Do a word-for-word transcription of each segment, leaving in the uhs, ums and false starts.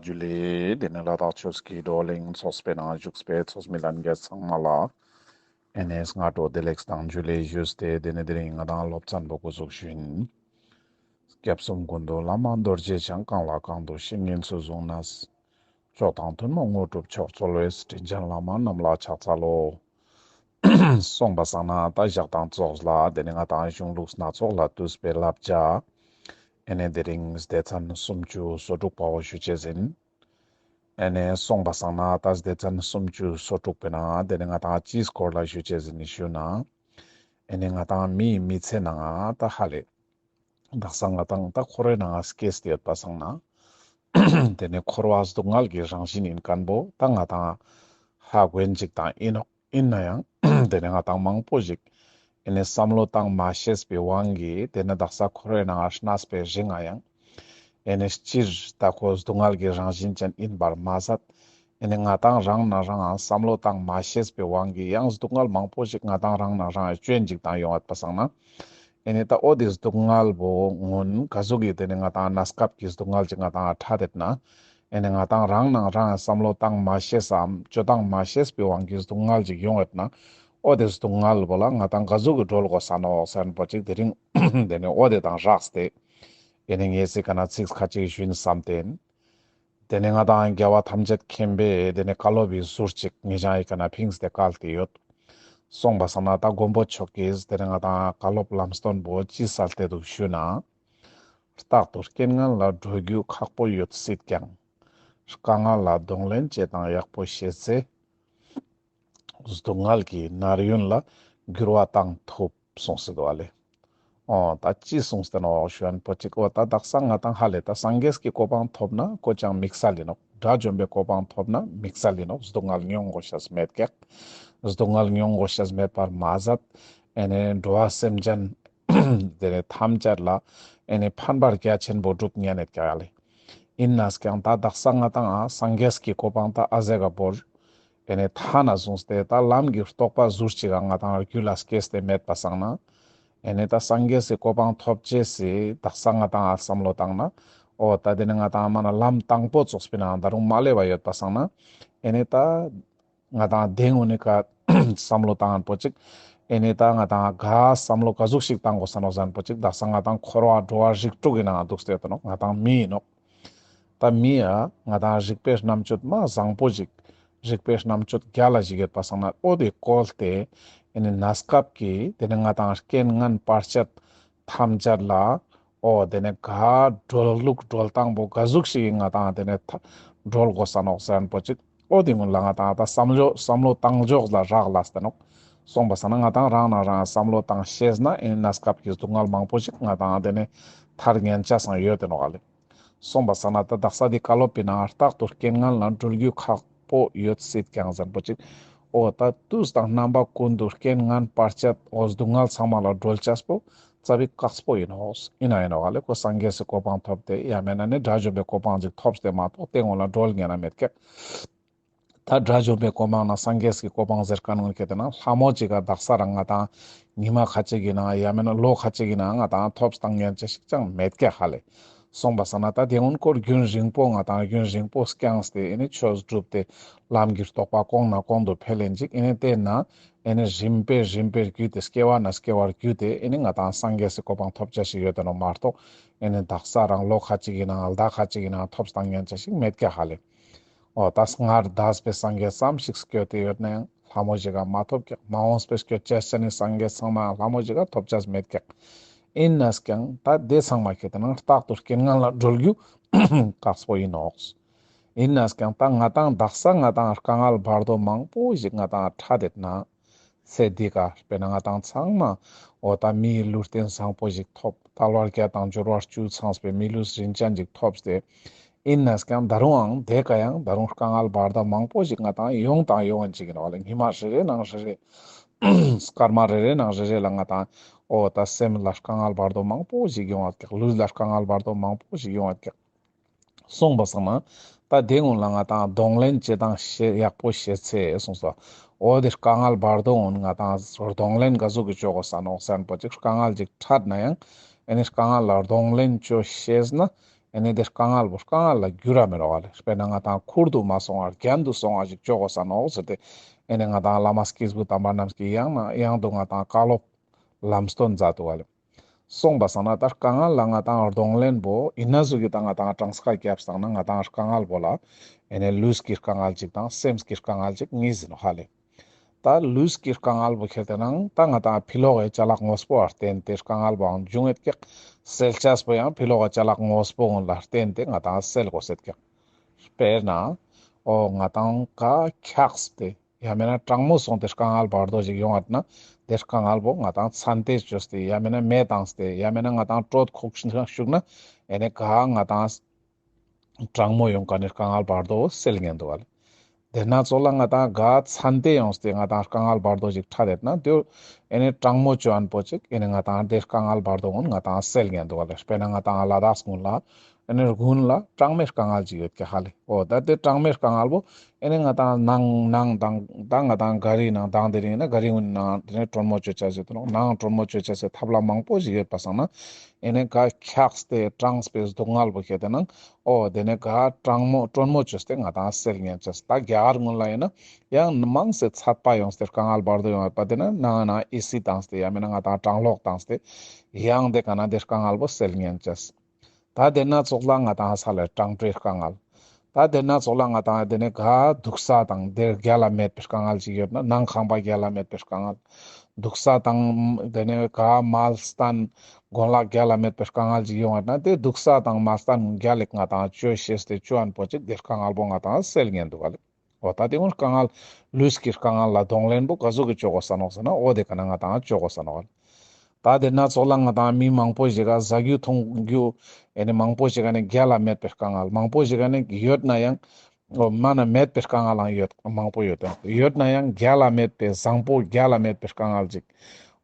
ཇུ་ལེ། དེ་ནེ་ལ་དྭགས་ཆོས་ཀྱི་བགྲོ་གླེང་ཚོགས་པའི་ནང་བཞུགས་པའི་ཚོགས་མི་ལྷན་རྒྱས་ཚང་མ་ལ་ཨེ་ནེ་སྔ་དྲོ་བདེ་ལེགས་དང་ཇུ་ལེ་ཞུས་ཏེ། དེ་ནེ་དེ་རིང་ང་དང་སློབ་ཚན་པོ་འགོ་ཚུགས་ཞུ་ཡིན། སྐྱབས་གསུམ་ཀུན་འདུས་བླ་མ་རྡོ་རྗེ་འཆང་། གང་ལ་གང་འདུལ་བཤེས་གཉེན་ཚུལ་བཟུང་ནས། མཆོག་དང་ཐུན་མོང་དངོས་གྲུབ་མཆོག་སྩོལ་བའི། དྲིན་ཅན་བླ་མ་རྣམས་ལ་ཕྱག་འཚལ་ལོ། སོང་པ་སང་ན་ད་ཞག་དང་ཙོགས་ལ་དེ་ནེ་ང་དང་གཞུང་ལུགས་སྣ་ཚོགས་ལས་བཏུས་པའི་བསླབ་བྱ་ཨེ་ནེ་དེ་རིང་སྡེ་ཚན་སུམ་ཅུ་སོ་དྲུག་པ་བོ་ཞུ་ཅེས་ཡིན། ཨེ་ནེ་སོང་པ་སང་ན་ད་སྡེ་ཚན་སུམ་ཅུ་སོ་དྲུག་པའི་ནང་དེ་ནེ་ང་དང་ཅིའི་སྐོར་ལ་ཞུ་ཅེས་ཡིན་ཞུ་ན། ཨེ་ནེ་ང་དང་མིའི་མི་ཚེ་ནང་ད་ཧ་ལེ། དག་ས་ང་དང་ད་འཁོར་བའི་ནང་སྐྱེས་ཏེ་ཡོད་པ་སང་ན། དེ་ནེ་འཁོར་བ་སྡུག་བསྔལ་གྱི་རང་བཞིན་ཡིན་མཁན་པོ་ད་ང་དང་ཧ་གོ་ཡིན་ཅིག་དང་ཡིན་ནོག་ཡིན་ན་ཡང་དེ་ནེ་ང་དང་མང་པོ་ཞིག་ཨེ་ནེ་བསམ་བློ་བཏང་མ་ཤེས་པའི་དབང་གིས་དེ་ནེ་དག་ས་འཁོར་བའི་ནང་གནས་པའི་རིང་ང་ཡང་ཨེ་ནེ་སྤྱིར་ད་ཁོ་སྡུག་བསྔལ་གྱི་རང་བཞིན་ཅན་ཡིན་པར་མ་ཟད། ཨེ་ནེ་ང་དང་རང་ན་རང་བསམ་བློ་བཏང་མ་ཤེས་པའི་དབང་གིས་ཡང་སྡུག་བསྔལ་མང་པོ་ཞིག་ང་དང་རང་ན་རང་སྐྱོན་ཅིག་དང་ཡོང་ཡོད་པ་སང་ན། ཨེ་ནེ་ད་འོ་དེ་སྡུག་བསྔལ་བོ་སྔོན་ག་ཟུག་གི་དེ་ནེ་ང་དང་གནས་སྐབས་ཀྱི་སྡུག་བསྔལ་ཅིག་ང་དང་ཕྲད་དེད་ན། ཨེ་ནེ་ང་དང་རང་ན་རང་བསམ་བློ་བཏང་མ་ཤེས་སམ་སྤྱོད་སྟངས་མ་ཤེས་པའི་དབང་གིས་སྡུག་བསྔལ་ཅིག་ཡོང་ཡོད་ན། འོ་དེ་སྡུག་བསྔལ་བོ་ལ་ང་དང་ག་ཟུག་གི་སྒྲོལ་དགོས་ས་ནོག་ཟེར་ན་པོ་ཅིག་དེ་རིང་དེ་ནེ་འོ་དེ་དང་སྦྲགས་ཏེ། ཨེ་ནེ་ངས་སི་ཀ་ན་ཚིག་ཁ་ཅིག་ཞུ་ཡིན་བསམ་སྟེ་ཡིན། དེ་ནེ་ང་དང་རྒྱལ་བ་ཐམས་ཅད་མཁྱེན་པས་དེ་ནེ་བཀའ་སློབ་བི་ཟུར་ཅིག་ངེད་ཅག་གི་ཀ་ནེ་ཕིངས་ཏེ་བཀལ་ཏེ་ཡོད། སོང་པ་སང་ན་ད་མགོན་པོ་མཆོག་གིས་དེ་ནེ་ང་དང་བཀའ་སློབ་ལམ་སྟོན་པོ་ཅི་གསལ་ཏེ་འདུག་ཞུ་ན། རྟག་ཏུ་རྐྱེན་ངན་ལ་སྒྲོལ་རྒྱུ་ཁག་པོ་ཡོད་སྲིད་ཀྱང་། དཀའ་ངལ་ལ་གདོང་ལེན་བྱེད་སྟངས་ཡག་པོ་ཤེས་ཚེ། སྡུག་བསྔལ་གྱི་མནར་ཡུན་ལ་འགྱུར་བ་བཏང་ཐུབ་གསུངས་སེ་འདུག་ཨ་ལེ། འོ་ད་ཅི་གསུངས་ཏེ་ནོག་ཞུ་ན་པོ་ཅིག་འོ་ད་དག་ས་ང་དང་ཧ་ལེ་ད་སངས་རྒྱས་ཀྱི་གོ་འཕང་ཐོབ་ན་ཁོ་ཅང་དམིགས་བསལ་ཡིན་ནོག་དགྲ་བཅོམ་པའི་གོ་འཕང་ཐོབ་ན་དམིགས་བསལ་ཡིན་ནོག་སྡུག་བསྔལ་མྱོང་དགོས་ཤེས་མེད་ཀྱག་སྡུག་བསྔལ་མྱོང་དགོས་ཤེས་མེད་པར་མ་ཟད། ཨེ་ནེ་འགྲོ་བ་སེམས་ཅན་དེ་ནེ་ཐམས་ཅད་ལ་ཨེ་ནེ་ཕན་པ་རྒྱ་ཆེན་པོ་སྒྲུབ་ཉན་ཡོད་ཀྱག་ཨ་ལེ། ཡིན་ན་ཀྱང་ད་དག་ས་ང་དང་ཨ་སངས་རྒྱས་ཀྱི་གོ་འཕང་ད་ཨ་ཟེ་ག་བོར། ཨེ་ནེ་ཐ་ན་བཟུང་སྟེ་ད་ལམ་གྱི་རྟོགས་པ་ཟུར་ཅིག་ག་ང་དང་རྒྱུད་ལ་སྐྱེས་ཏེ་མེད་པ་སང་ན། ཨེ་ནེ་ད་སངས་རྒྱས་སི་གོ་འཕང་ཐོབ་ཅེས་སི་དག་ས་ང་དང་ཨ་བསམ་བློ་བཏང་ན། འོ་ད་དེ་ནེ་ང་དང་མ་ན་ལམ་དང་པོ་ཙོགས་པའི་ནང་ད་རུང་མ་སླེབས་པ་ཡོད་པ་སང་ན། ཨེ་ནེ་ད། ང་དང་དེ་སྔོན་ནི་ཀ་བསམ་བློ་བཏང་ཡིན་པོ་ཅིག་ཨེ་ནེ་ད་ང་དང་ག་བསམ་བློ་ག་ཟུག་ཞིག་བཏང་དགོས་ས་ནོག་ཟེར་ན་པོ་ཅིག་དག་ས་ང་དང་འཁོར་བ་འགྲོ་བ་རིགས་དྲུག་གི་ནང་འདུག་སྟེ་ཡོད་ནོག་ང་དང་མི་ཡིན་ནོག་ད་མི་ཡ་ང་དང་རིག་པའི་རྣམ་དཔྱོད་མ་བཟང་པོ་ཞིག་རིག་པའི་རྣམ་དཔྱོད་རྒྱལ་ལ་ཞིག་ཡོད་པ་སང་ན་འོ་དེ་བཀོལ་ཏེ་ཨེ་ནེ་གནས་སྐབས་ཀྱི་དེ་ནེ་ང་དང་རྐྱེན་ངན་བར་ཆད་ཐམས་ཅད་ལ། འོ་དེ་ནེ་ག་སྒྲོལ་ལུགས་སྒྲོལ་སྟངས་པོ་ག་ཟུག་ཞིག་ང་དང་དེ་ནེ་ཐ་སྒྲོལ་དགོས་ས་ནོག་ཟེར་ན་པོ་ཅིག་འོ་དེ་སྔོན་ལ་ང་དང་ད་བསམ་བློ་བསམ་བློ་བཏང་ཕྱོགས་ལ་རག་ལས་ཏེ་ནོག་སོང་པ་སང་ན་ང་དང་རང་ན་རང་བསམ་བློ་བཏང་ཤེས་ན་ཨེ་ནེ་གནས་སྐབས་ཀྱི་སྡུག་བསྔལ་མང་པོ་ཞིག་ང་དང་དེ་ནེ་ཐར་ཉན་ཆ་སང་ཡོད་དེ་ནོག་ཨ་ལེ། སོང་པ་སང་ན་ད་དག་ས་དེ་བཀའ་སློབ་པའི་ནང་རྟག་ཏུ་རྐྱེན་ངན་ལ་སྒྲོལ་རྒྱུ་ཁག་པོ་ཡོད་སྲིད་ཀྱང་ཟེར་པོ་ཅིག་འོ་ད་དུས་དང་རྣམ་པ་ཀུན་ཏུ་རྐྱེན་ངན་བར་ཆད་འོ་སྡུག་བསྔལ་ཚང་མ་ལ་སྒྲོལ་ཆས་པོ་ཙ་པིག་དཀགས་པོ་ཡིན་ནོག་ཡིན་ན་ཡིན་ནོག་ཨ་ལེ། ཁོ་སངས་རྒྱས་སི་གོ་འཕང་ཐོབ་སྟེ་ཡང་མེད་ན་ནི་དགྲ་བཅོམ་པའི་གོ་འཕང་ཅིག་ཐོབ་སྟེ་མ་གཏོགས་དེ་སྔོན་ལ་སྒྲོལ་ཉན་ན་མེད་ཀྱག་ད་དགྲ་བཅོམ་པའི་གོ་འཕང་ན་སངས་རྒྱས་སི་གོ་འཕང་ཟེར་མཁན་ངོ་ཁེ་ཏེ་ན་ལྷ་མོ་ཅིག་ག་དག་ས་རང་ང་དང་ཉི་མ་ཁ་ཅིག་གི་ནང་ཡང་མེད་ན་ལོ་ཁ་ཅིག་གི་ནང་ང་དང་ཐོབ་སྟངས་ཉན་ཆ་ཞིག་ཅང་མེད་ཀྱག་ཧ་ལེ། སོང་པ་སང་ན་ད་དེ་སྔོན་ཁོ་རྒྱུན་རིང་པོ་ང་དང་རྒྱུན་རིང་པོ་བསྐྱངས་ཏེ་ཨེ་ནེ་ཆོས་བསྒྲུབས་ཏེ་ལམ་གྱི་རྟོགས་པ་གོང་ན་གོང་དུ་འཕེལ་ལེན་ཅིག་ཨེ་ནེ་དེ་ན་ཨེ་ནེ་རིམ་པས་རིམ་པས་བརྒྱུད་དེ་སྐྱེ་བ་ན་སྐྱེ་བར་བརྒྱུད་དེ་ཨེ་ནེ་ང་དང་སངས་རྒྱས་སི་གོ་འཕང་ཐོབ་ཆ་ཞིག་ཡོད་དེ་ནོག་མ་གཏོགས་ཨེ་ནེ་དག་ས་རང་ལོ་ཁ་ཅིག་གི་ནང་ཟླ་ཁ་ཅིག་གི་ནང་ཐོབ་སྟངས་ཉན་ཆ་ཞིག་མེད་ཀྱག་ཧ་ལེ། འོ་ད་སྔར་འདས་པའི་སངས་རྒྱས་ཙམ་ཞིག་སྐྱོད་དེ་ཡོད་ན་ཡང་ལྷ་མོ་ཞིག་ག་མ་ཐོབ་ཀྱག་མ་འོངས་པའི་སྐྱོད་ཆ་ཅན་ནི་སངས་རྒྱས་ཚང་མ་ལྷ་མོ་ཞིག་ག་ཐོབ་ཆ་མེད་ཀྱག་ཡིན་ན་ཀྱང་ད་དེ་ཚང་མ་ཁེ་ཏེ་ན་རྟག་ཏུ་རྐྱེན་ངན་ལ་སྒྲོལ་རྒྱུ་དཀགས་པོ་ཡིན་ནོག་ཡིན་ན་ཀྱང་ད་ང་དང་དག་ས་ང་དང་དཀའ་ངལ་བར་དོ་མང་པོ་ཞིག་ང་དང་ཕྲད་དེད་ན། ཚེ་འདི་ཀ་དཔེར་ན་ང་དང་ཚང་མ་འོ་ད་མིའི་ལུས་རྟེན་བཟང་པོ་ཞིག་ཐོབ། དལ་བ་བརྒྱད་དང་འབྱོར་བ་བཅུ་ཚང་བའི་མི་ལུས་རིན་ཅན་ཞིག་ཐོབ་སྟེ། ཡིན་ན་ཀྱང་ད་རུང་ཨང་དེ་ཀ་ཡང་ད་རུང་དཀའ་ངལ་བར་དོ་མང་པོ་ཞིག་ང་དང་ཡོང་དང་ཡོང་ཡིན་ཅིག་ཡིན་ནོག་ལེ། ཉི་མ་རེ་རེ་ནང་རེ་རེ་སྐར་མ་རེ་རེ་ནང་རེ་རེ་ལ་ང་དང་འོ་ད་སེམས་ལ་དཀའ་ངལ་བར་དོ་མང་པོ་ཞིག་ཡོང་ཡོད་ཀྱག་ལུས་ལ་དཀའ་ངལ་བར་དོ་མང་པོ་ཞིག་ཡོང་ཡོད་ཀྱག་སོང་པ་སང་ན་ད་དེ་སྔོན་ལ་ང་དང་གདོང་ལེན་བྱེད་སྟངས་ཤེས་ཡག་པོ་ཤེས་ཚེ་གསུངས་སོ། འོ་དེ་དཀའ་ངལ་བར་དོ་སྔོན་ང་དང་གདོང་ལེན་ག་ཟུག་གི་བཅོ་དགོས་ས་ནོག་ཟེར་ན་པོ་ཅིག་དཀའ་ངལ་ཅིག་ཕྲད་ན་ཡང་ཨེ་ནེ་དཀའ་ངལ་ལ་གདོང་ལེན་བཅོ་ཤེས་ན་ ཨེ་ནེ་དེ་དཀའ་ངལ་བོ་དཀའ་ངལ་ལ་འགྱུར་ར་མི་རུག་ག་ལེ། དཔེར་ན་ང་ཏང་ཁུར་དུ་མ་སོང་བར་རྒྱན་དུ་སོང་བ་ཞིག་ཅོ་དགོས་ས་ནོག་ཟེར་ཏེ། ཨེ་ནེ་ང་ཏང་བླ་མ་སྐྱེས་བུ་དམ་པ་རྣམས་ཀྱི་ཡང་ན་ཡང་དུ་ང་ཏང་བཀའ་སློབ་ལམ་སྟོན་མཛད་འདུག་ག་ལེ། སོང་པ་སང་ན་ད་དཀའ་ངལ་ལ་ང་ཏང་གདོང་ལེན་པོ་ཨིན་ན་ཟུག་གི་ད་ང་ཏང་གྲངས་ཀ་རྒྱབ་སང་ན་ང་ཏང་དཀའ་ངལ་བོ་ལ་ཨེ་ནེ་ལུས་ཀྱི་དཀའ་ངལ་ཅིག་དང་སེམས་ཀྱི་དཀའ་ངལ་ཅིག་གཉིས་ཨིན་ནོག་ཧ་ལེ། ད་ལུས་ཀྱི་དཀའ་ངལ་བོ་ཁྱེར་ཏེ་ནང་ད་ང་ཏང་ཕྱི་ལོགས་ཀྱི་ཅ་ལག་དངོས་པོ་ལ་བརྟེན་ཏེ་དཀའ་ངལ་བོའང་འབྱུང་ངེད་ཀྱག། སེལ་ཅེས་པོ་ཡང་ཕྱི་ལོགས་ཀྱི་ཅ་ལག་དངོས་པོ་གུན་ལ་བརྟེན་ཏེ་ང་ཏང་སེལ་དགོས་སེད་ཀྱག། དཔེར་ན་འོ་ང་ཏང་ཀ་འཁྱགས་ཏེ་ཡང་མེད་ན་གྲང་མོ་སོང་སྟེ་དཀའ་ངལ་བར་དོ་ཞིག་ཡོང་ངད་ན་དེ་དཀའ་ངལ་བོ་ང་ཏང་ཚན་ཏེ་བཅོས་ཏེ་ཡང་མེད་ན་མེ་བཏང་སྟེ་ཡང་མེད་ན་ང་ཏང་དྲོད་ཁོག་ཤུགས་ན་ཨེ་ནེ་ཀ་ང་ཏང་གྲང་མོ་ཡོང་ཀ་ནེ་དཀའ་ངལ་བར་དོ་སེལ་ཉན་འདུག་ག་ལེ། དེ་ན་ཙོགས་ལ་ང་ཏང་ག་ཚན་ཏེ་ཡོངས་ཏེ་ང་ཏང་དཀའ་ངལ་བར་དོ་ཞིག་ཁྲ་དེད་ན་དེ་ཨེ་ནེ་གྲང་མོ་ཅོ་ཨན་པོ་ཅིག་ཨེ་ནེ་ང་ཏང་དེ་དཀའ་ངལ་བར་དོ་གུན་ང་ཏང་སེལ་ཉན་འདུག་ག་ལེ། དཔེར་ན་ང་ཏང་ལ་དྭགས་གུན་ལ་ཨེ་ནེ་དགུན་ལ་གྲང་མོའི་དཀའ་ངལ་ཅིག་ཡོད་ཀྱག་ཧ་ལེ། འོ་ད་དེ་གྲང་མོའི་དཀའ་ངལ་བོ་ཨེ་ནེ་ང་ཏང་ནང་ནང་དང་ད་ང་ཏང་ག་རི་ནང་དང་དེ་རིང་ན་ག་རི་གུན་ནང་དེ་ནེ་གྲོན་མོ་ཅོ་ཅེས་ཡོད་ནོག། ནང་གྲོན་མོ་ཅོ་ཅེས་སི་ཐབས་ལམ་མང་པོ་ཞིག་ཡོད་པ་སང་ན་ཨེ་ནེ་ག་འཁྱགས་ཏེ་གྲངས་པའི་སྡུག་བསྔལ་བོ་ཁྱེར་ཏེ་ནང་འོ་དེ་ནེ་ག་གྲང་མོ་གྲོན་མོ་ཅོས་ཏེ་ང་ཏང་སེལ་ཉན་ཅེས། ད་རྒྱ་གར་གུན་ལ་ཨིན་ན་ཡང་མང་སེ་ཚད་པ་ཡོངས་ཏེ་དཀའ་ངལ་བར་དོ་ཡོང་ཡོད་པ་དེ་ན་ནང་ན་ཨེ་སི་བཏང་སྟེ་ཡང་མེད་ན་ང་ཏང་གྲང་གློག་བཏང་སྟེ་ཡང་དེ་ཀ་ན་དེ་དཀའ་ངལ་བོ་སེལ་ཉན་ཅེས། ད་དེ་ན་ཙོགས་ལ་ང་ཏང་ས་ལ་གྲང་དྲོའི་དཀའ་ངལ། ད་དེ་ན་ཙོགས་ལ་ང་ཏང་དེ་ནེ་ག་དུག་ས་དང་དེ་རྒྱལ་ལ་མེད་པའི་དཀའ་ངལ་ཅིག་ཡོད་ན་ནང་ཁང་པ་རྒྱལ་ལ་མེད་པའི་དཀའ་ངལ། དུག་ས་དང་དེ་ནེ་ག་མལ་སྟན་གོན་ལག་རྒྱལ་ལ་མེད་པའི་དཀའ་ངལ་ཅིག་ཡོང་བ་ན་དེ་དུག་ས་དང་མལ་སྟན་རྒྱལ་ལ་ང་ཏང་ཅོ་ཤེས་ཏེ་ཅོ་ཨན་པོ་ཅིག་དེ་དཀའ་ངལ་བོ་ང་ཏང་སེལ་ཉན་འདུག་ག་ལེ། འོ་ད་དེ་གུན་དཀའ་ངལ་ལུས་ཀྱི་དཀའ་ངལ་ལ་གདོང་ལེན་པོ་ག་ཟུག་གི་ཅོ་དགོས་ས་ནོག་ཟེར་ན་འོ་དེ་ཀ་ན་ང་ཏང་ཅོ་དགོས་ས་ནོག། ད་དེ་ན་ཙོགས་ལ་ང་ཏང་མི་མང་པོ་ཞིག་ག་ཟ་རྒྱུ་འཐུང་རྒྱུ་ཨེ་ནེ་མང་པོ་ཞིག་ག་ནེ་རྒྱལ་ལ་མེད་པའི་དཀའ་ངལ། མང་པོ་ཞིག་ག་ནེ་ཡོད་ན་ཡང་འོ་མ་ན་མེད་པའི་དཀའ་ངལ་ལའང་ཡོད་མང་པོ་ཡོད། ཡོད་ན་ཡང་རྒྱལ་ལ་མེད་པའི་བཟང་པོ་རྒྱལ་ལ་མེད་པའི་དཀའ་ངལ་ཅིག།